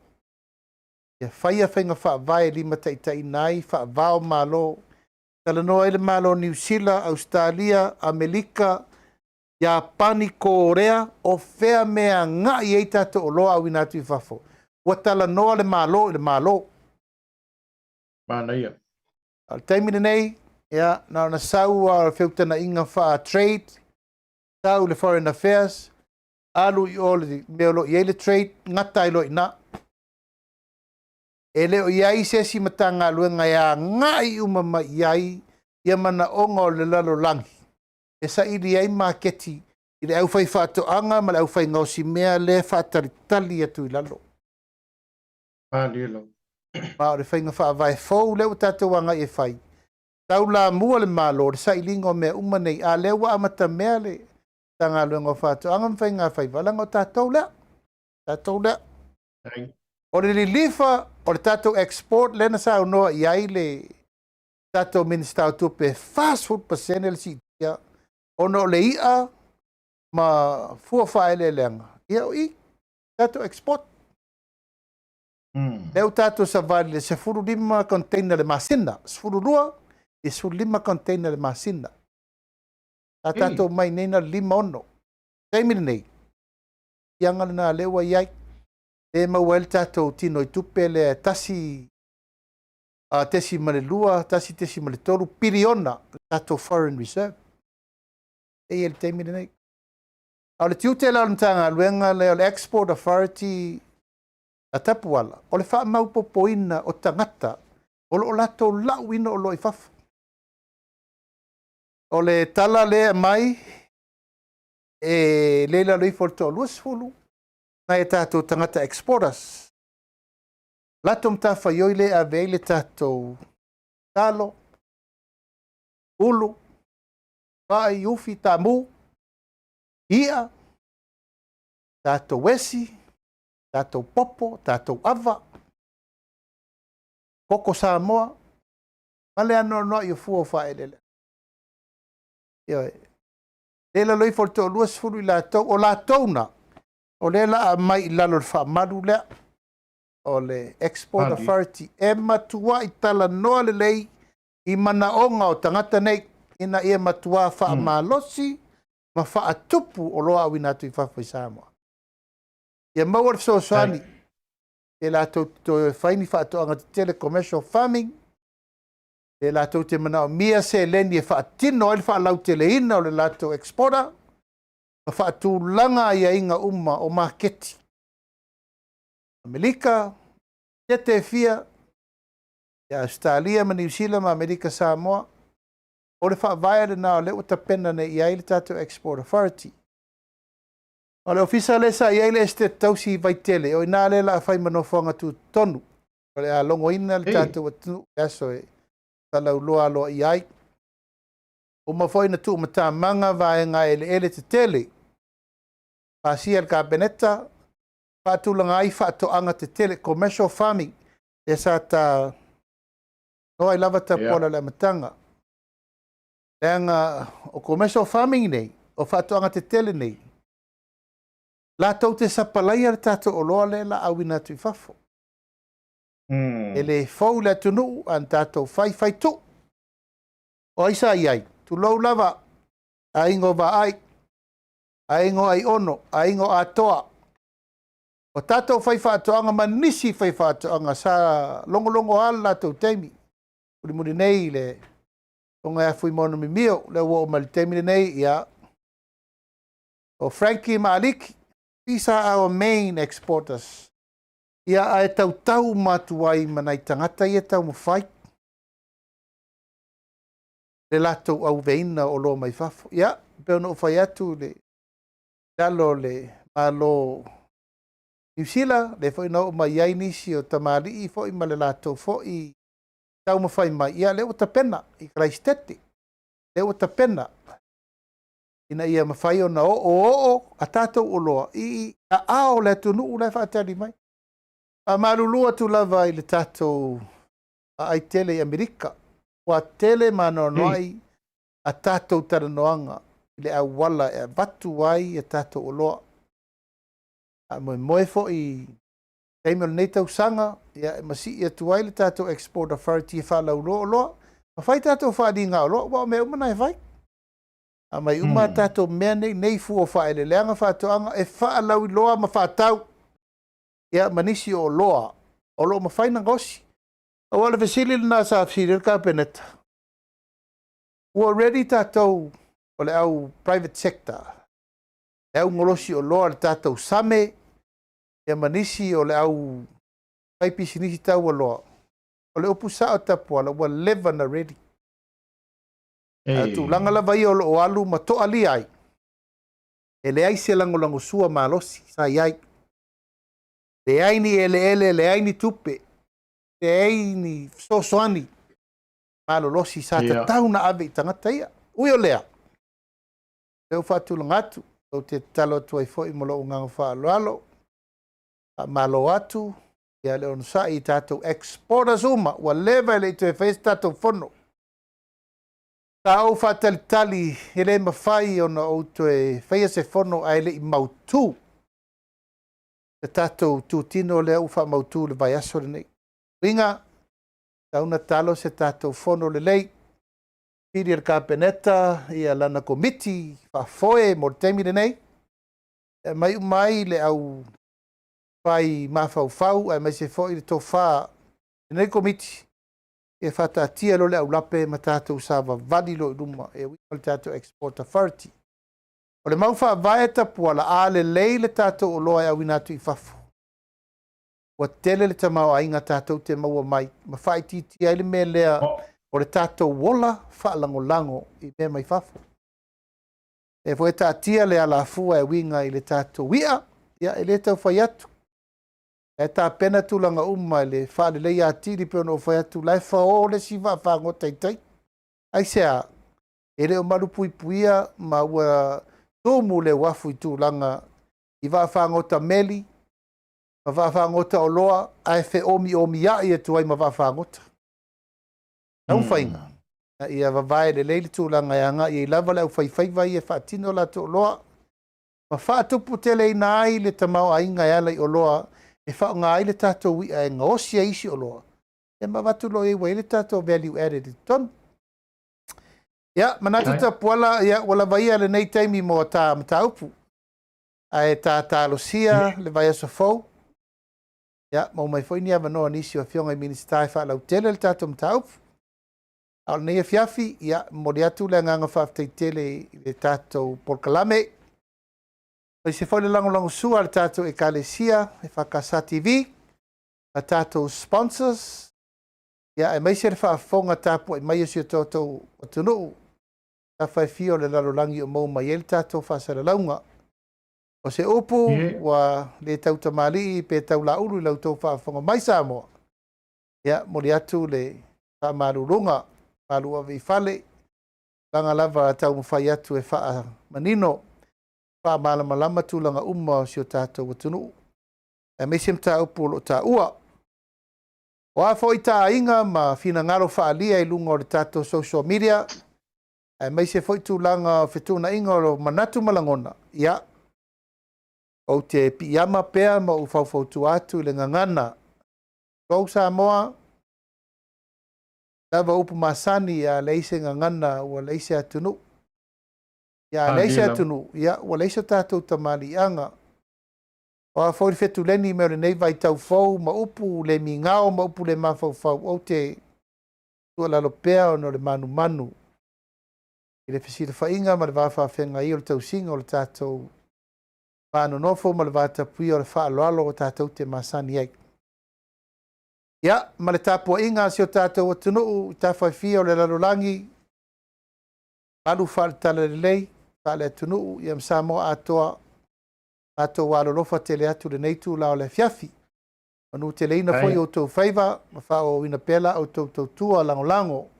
Ia faia faiga faavae e limataitaiina ai faava o Malo, talanoa ai le Malo o Niu Sila, Ausetalia, Amerika, Iapani, Korea, o fea mea agai ai tatou oloa auina atu i fafo. Ua talanoa le Malo i le Malo. Manaia. O le taimi lenei, ia, na ona sau lava o le feutagaiga faa-trade, sau le Foreign Affairs, alu i o le mea o lo o i ai le trade, gata ai loa i ina. E le o i ai se isi Matagaluega e agai uma mai i ai ia manaoga o le lalolagi e saili ai maketi i le aufaifaatoaga ma le aufaigaosimea lea e faatalitali atu i lalo. Malie lava. Ma o le faiga faavae fou lea ua tatou agai e fai, taulamua le Malo i le sailiga o mea uma nei, a lea ua amatamea le Matagaluega o Faatoaga ma Faiga Faiva, leaga o tatou lea, tatou lea. O le lilifa o le tatou export lea na saunoa i ai le tatou Minisita o Tupe, e 40% le siitia ona o le i'a ma fua faaeleeleaga, ia o i tatou export. Lea ua tatou savali i le 15 container le masina, 12 i 15 container le masina. Sa tatou mai nei na o le 5-6. Taimi lenei, siaga lena lea ua i ai. Lea e maua ai le tatou tino i tupe lea e tasi tesi ma le lua, tasi tesi ma le tolu piliona le tatou foreign reserve. E i ai le taimi lenei. A o le tiute la o le Matagaluega lea o le Export Authority a Tapuala, o le faamaupopoina o tagata o lo o latou lauina oloa i fafo. O le tala lea e aumai, e le i lalo ifo o le toa-20 nai a tatou tagata exporters. Latou matafaioi lea e ave ai le tatou talo, ulu, fai, ufi, taamu, i'a, tatou esi, tatou popo, tatou ava, koko Samoa, ma le anoanoai o fua o faaeleeleaga. Ioe. Le i lalo ifo o le toa-20 i latou, o latou na, o lea la a aumai i lalo o le faamalu lea, o le Export Authority, e matuai talanoa lelei i manaoga o tagata nei, ina ia matua faamalosi ma faatupu oloa auina atu i fafo i Samoa. Ia maua le fesoasoani e latou te toe fai ni faatoaga tetele, commercial farming, e latou te manaomia seleni e faatino ai le faalauteleina o le latou exporter, ma faatulaga aiaiga uma o maketi. Amerika, tete e fia, ia Australia ma Niu Sila ma Amerika Samoa. O le faavae lena o lea ua tapena nei i ai le tatou Export Authority. O le ofisa lea sa i ai le Esetete Tausi i Vaitele, o i ina lea o le a fai ma nofoaga tutotonu. O le a logoina le tatou atunuu i le aso e faalauiloa aloaia ai. Uma foi ona tuumatamaga vaega eleele tetele, pasia e le Kapeneta, faatulaga ai faatoaga tetele, commercial farming, lea sa ta noa ai lava Tapuala i le amataga. Leaga o commercial farming nei, o faatoaga tetele nei, latou te sapalaia le tatou oloa lea o le a auina atu i fafo. E le fou i le atunuu, ae na tatou fai fai tuu. O ai sa i ai? Tulou lava, aiga o Vaai, aiga o Aiono, aiga o Atoa. O tatou faifaatoaga ma nisi faifaatoaga sa logologo lava le latou taimi. Mulimuli nei le Afioga ia Fuimaono Mimio, lea ua oo mai i le taimi lenei, ia, o Frankie ma Aliki, these are our main exporters. Ia, ae tautau uma atu ai ma nai tagata ia taumafai le latou auveina o oloa mai fafo. Ia, pei ona ou fai atu i lalo o le Malo Niu Sila, lea foi na oo mai ai nisi o tamalii foi ma le latou foi taumafai mai, ia lea ua tapena i Karaisitete, lea ua tapena ina ia mafai ona oooo a tatou oloa i aao o le atunuu la e faatali mai. Faamalulu atu lava i le tatou aai tele i Amerika, ua tele ma anoanoai a tatou talanoaga i le auala e avatu ai a tatou oloa. Faamoemoe foi i taimi o lenei tausaga, ia, e masii atu ai le tatou Export Authority e faalauiloa oloa, ma fai tatou faaaliga oloa, aua o mea uma na e fai. Aumai uma a tatou mea nei, nei fua o faaeleeleaga faatoaga e faalauiloa ma faatau, ia, ma nisi o oloa o lo o mafai ona gaosi. Aua o le fesili lena sa fesili ai le Kapeneta, ua ready tatou o le au private sector, le au golosi oloa, le tatou same, ia ma nisi o le au faipisinisi taualoa. O le upu sao Tapuala, ua leva na ready. A o tulaga lava ia o lo o alu ma toalia ai, e leai se lagolagosua malosi sa i ai. Leai ni eleele, leai ni tupe, leai ni fesoasoani malolosi sa tatau na ave i tagata ia. Ui o lea, lea ua faatulaga atu, ou te tatalo atu ai foi ma lou agaga faaaloalo, faamalo atu, ia le onosai i tatou exporters uma, ua leva e le i toe faia se tatou fono. Sa ou faatalitali e le mafai ona ou toe faia se fono ae le i mautu le tatou tutino lea ua faamautu i le vaiaso lenei. Uiga, tau na talo se tatou fono lelei, pili e le Kapeneta ia lana komiti faafoe mo le taimi lenei, e aumai uma ai le au fai mafaufau aemaise foi le tofa lenei komiti e faataatia loa le aulape ma tatou savavali loa i luma e uiga le tatou Export Authority. O le mau faavae Tapuala, a lelei le tatou oloa e auina atu i fafo, ua tele le tamaoaiga tatou te maua mai ma faaitiitia ai le mea lea o le tatou ola faalagolago i mea mai fafo. E foi taatia le alafua e uiga i le tatou i'a, ia e le tau fai atu. E tapena tulaga uma i le faaleleia atili pei ona ou fai atu, la e fao le isi vaafagota i tai. Aisea? E le o malupuipuia ma ua tumu le uafu i tulaga i vaafagota meli ma vaafagota oloa, ae feomiomiai atu ai ma vaafagota. Taumafaiga ia vavae lelei le tulaga e agai ai lava le aufaifaiva ia e faatino latou oloa ma faatuputeleina ai le tamaoaiga e ala i oloa e faaaoga ai le tatou i'a e gaosi ai isi oloa, e ma avatu loa i ai ua i ai le tatou value added i totonu. Ia, manatu Tapuala, ia, ua lava ia lenei taimi mo ta mataupu. Ae ta talosia le vaiaso fou. Ia, maua mai foi ni avanoa nisi o afioga i Minisita e faalautele le tatou mataupu. A o lenei afiafi, ia, momoli atu le agaga faafetai tele i le tatou polokalame. Aemaise foi le lagolagosua a le tatou Ekalesia, EFKS TV, a tatou sponsors, ia, aemaise le faafofoga tapuai mai o si o tatou atunuu. tafa e fia o le lalolagi o maua mai ai le tatou faasalalauga. O se upu ua le tautamalii pe taulaulu i la outou faafofoga mai Samoa, ia, momoli atu le faamaluluga, malu ave i fale, tulaga lava taumafai atu e faamanino, faamalamalama tulaga uma o si o tatou atunuu, aemaise mataupu o lo o taua. O a foi taaiga ma finagalo faaalia i luga o le tatou social media, aemaise foi tulaga o fetuunaiga o manatu ma lagona, ia, ou te piiama pea ma ou faufautua atu i le gagana. Tulou Samoa, lava upu masani, a leai se gagana ua leai se atunuu. Ia, a leai se atunuu, ia, ua leai so tatou tamaliiaga. O a foi le fetuleni mai o lenei vaitau fou ma upu le migao ma upu le mafaufau, ou te tuualalo pea ona o le manumanu i le fesilafaiga ma le va faafeagai o le tausiga o le tatou va nonofo ma le va tapuia o le faaaloalo o tatou te masani ai. Ia, ma le tapuaiga a si o tatou atunuu i tafa e fia o le lalolagi, malu faale-talalelei, faale-atunuu, ia ma Samoa atoa, matou alolofa tele atu lenei itula o le afiafi. Manuteleina foi outou faiva ma faaauauina pea la outou tautua lagolago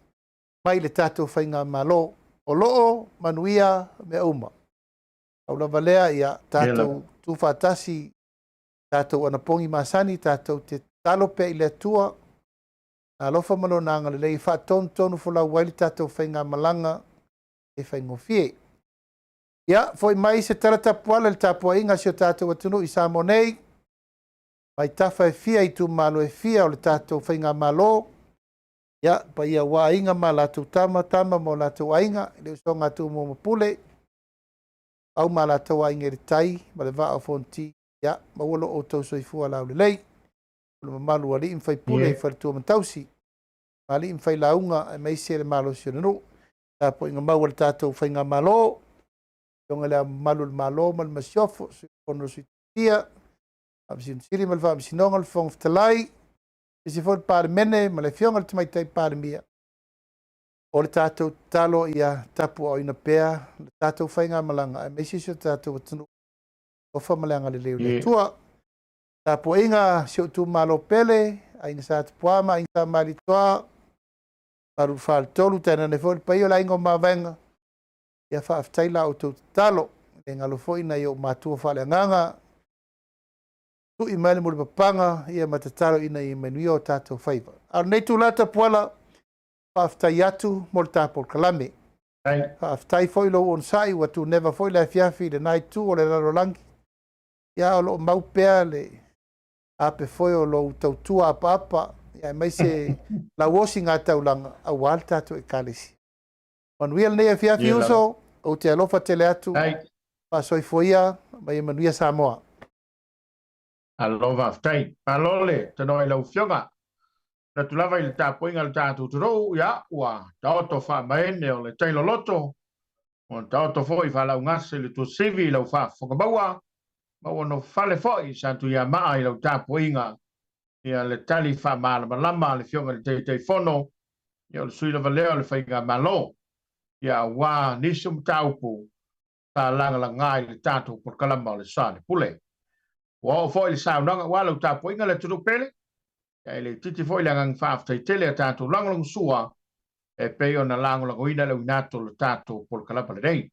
mai i le tatou faigamalo. O lo o manuia mea uma. Pau lava lea, ia tatou tuufaatasi tatou anapogi masani, tatou te tatalo pea i le Atua, alofa ma lona agalelei e faatonutonu folau ai le tatou faigamalaga e faigofie. Ia, foi mai se tala tapuala i le tapuaiga a si o tatou atunuu i Samoa nei, mai tafa e fia, itumalo e fia o le tatou faigamalo, ia, paia aua aiga ma latou tama, tama ma o latou aiga, le usoga a Tumua ma Pule, Au ma latou aiga i le tai ma le vaa o Fonoti, ia, maua lo outou soifua laulelei, o le mamalu o alii ma faipule, faletua ma tausi, ma alii ma failauga, aemaise le malosi o le nuu. Tapuaiga mau a le tatou faigamalo, Afioga i Le Ao Mamalu o le Malo ma le Masiofo, Sui o le Fono a Sui Tofia, Faamasino Sili ma le Faamasinoga, le Fofoga Fetalai, aemaise foi le Palemene ma le Afioga i le Tamaitai Palemia. O le tatou tatalo ia tapuaaoina pea le tatou faigamalaga aemaise si o tatou atunuu, alofa ma le agalelei o le Atua. Tapuaiga si ou itumalo pele, Aiga Sa Tupua ma Aiga Sa Malietoa, Malu Faletolu, tainane foi le paia o le Aiga o Mavaega. Ia faafetai la outou tatalo. E le galo foi nai ou matua faaleagaga, tui mai le mulipapaga ia ma tatalo ina ia manuia o tatou faiva. A o lenei itula Tapuala, faafetai atu mo le ta polokalame. Faafetai foi lou onosai, ua tuneva foi le afiafi i lena itu o le lalolagi. Ia, o lo o mau pea le ape foi o lou tautua apaapa, ia aemaise lau osiga taulaga aua le tatou Ekalesia. Manuia lenei afiafi uso, ou te alofa tele atu, faasoifua ia, ma ia manuia Samoa. Malo faafetai. Malo le tanoa i lau Afioga. Manatu lava i le tapuaiga a le tatou atunuu, ia, ua taoto faamaene o le tai loloto, ua taoto foi faalaugase le tuasivi i lau faafofoga maua, ma ua nofale foi Satuiamaa i lau tapuaiga, ia le tali faamalamalama a le Afioga i le Taitaifono, ia o le sui lava lea o le Faigamalo, ia aua nisi o mataupu sa lagalaga i le tatou polokalama o le Soalepule. Ua oo foi le saunoaga aua lau tapuaiga le atunuu pele, ia e le itiiti foi le agaga faafetai tele a tatou lagolagosua e pei ona lagolagoina le uiga atu o le tatou polokalama lenei.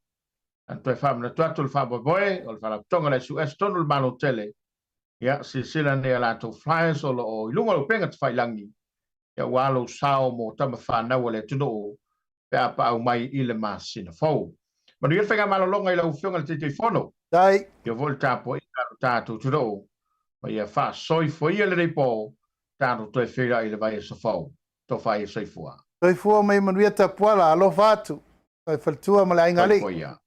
Na toe faamanatu atu le faamoemoe o le Faalapotopotoga o le SUS tonu le Malo tele, ia silasila nei a latou flyers o lo o i luga o le upega tafailangi, ia aua lou sao mo tama fanau a le atunuu pe a paau mai i le masina fou. Manuia le faigamalologa i lau Afioga i le Taitaifono. Dai. Ia foi le tapuaiga a lo tatou atunuu, ma ia faasoifoia lenei po, tatou toe feiloai i le vaiaso fou. Tofa ia soifua. Soifua ma ia manuia Tapuala, alofa atu, le faletua ma le aiga alii. Soifua ia.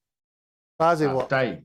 Fasevoa. Faafetai.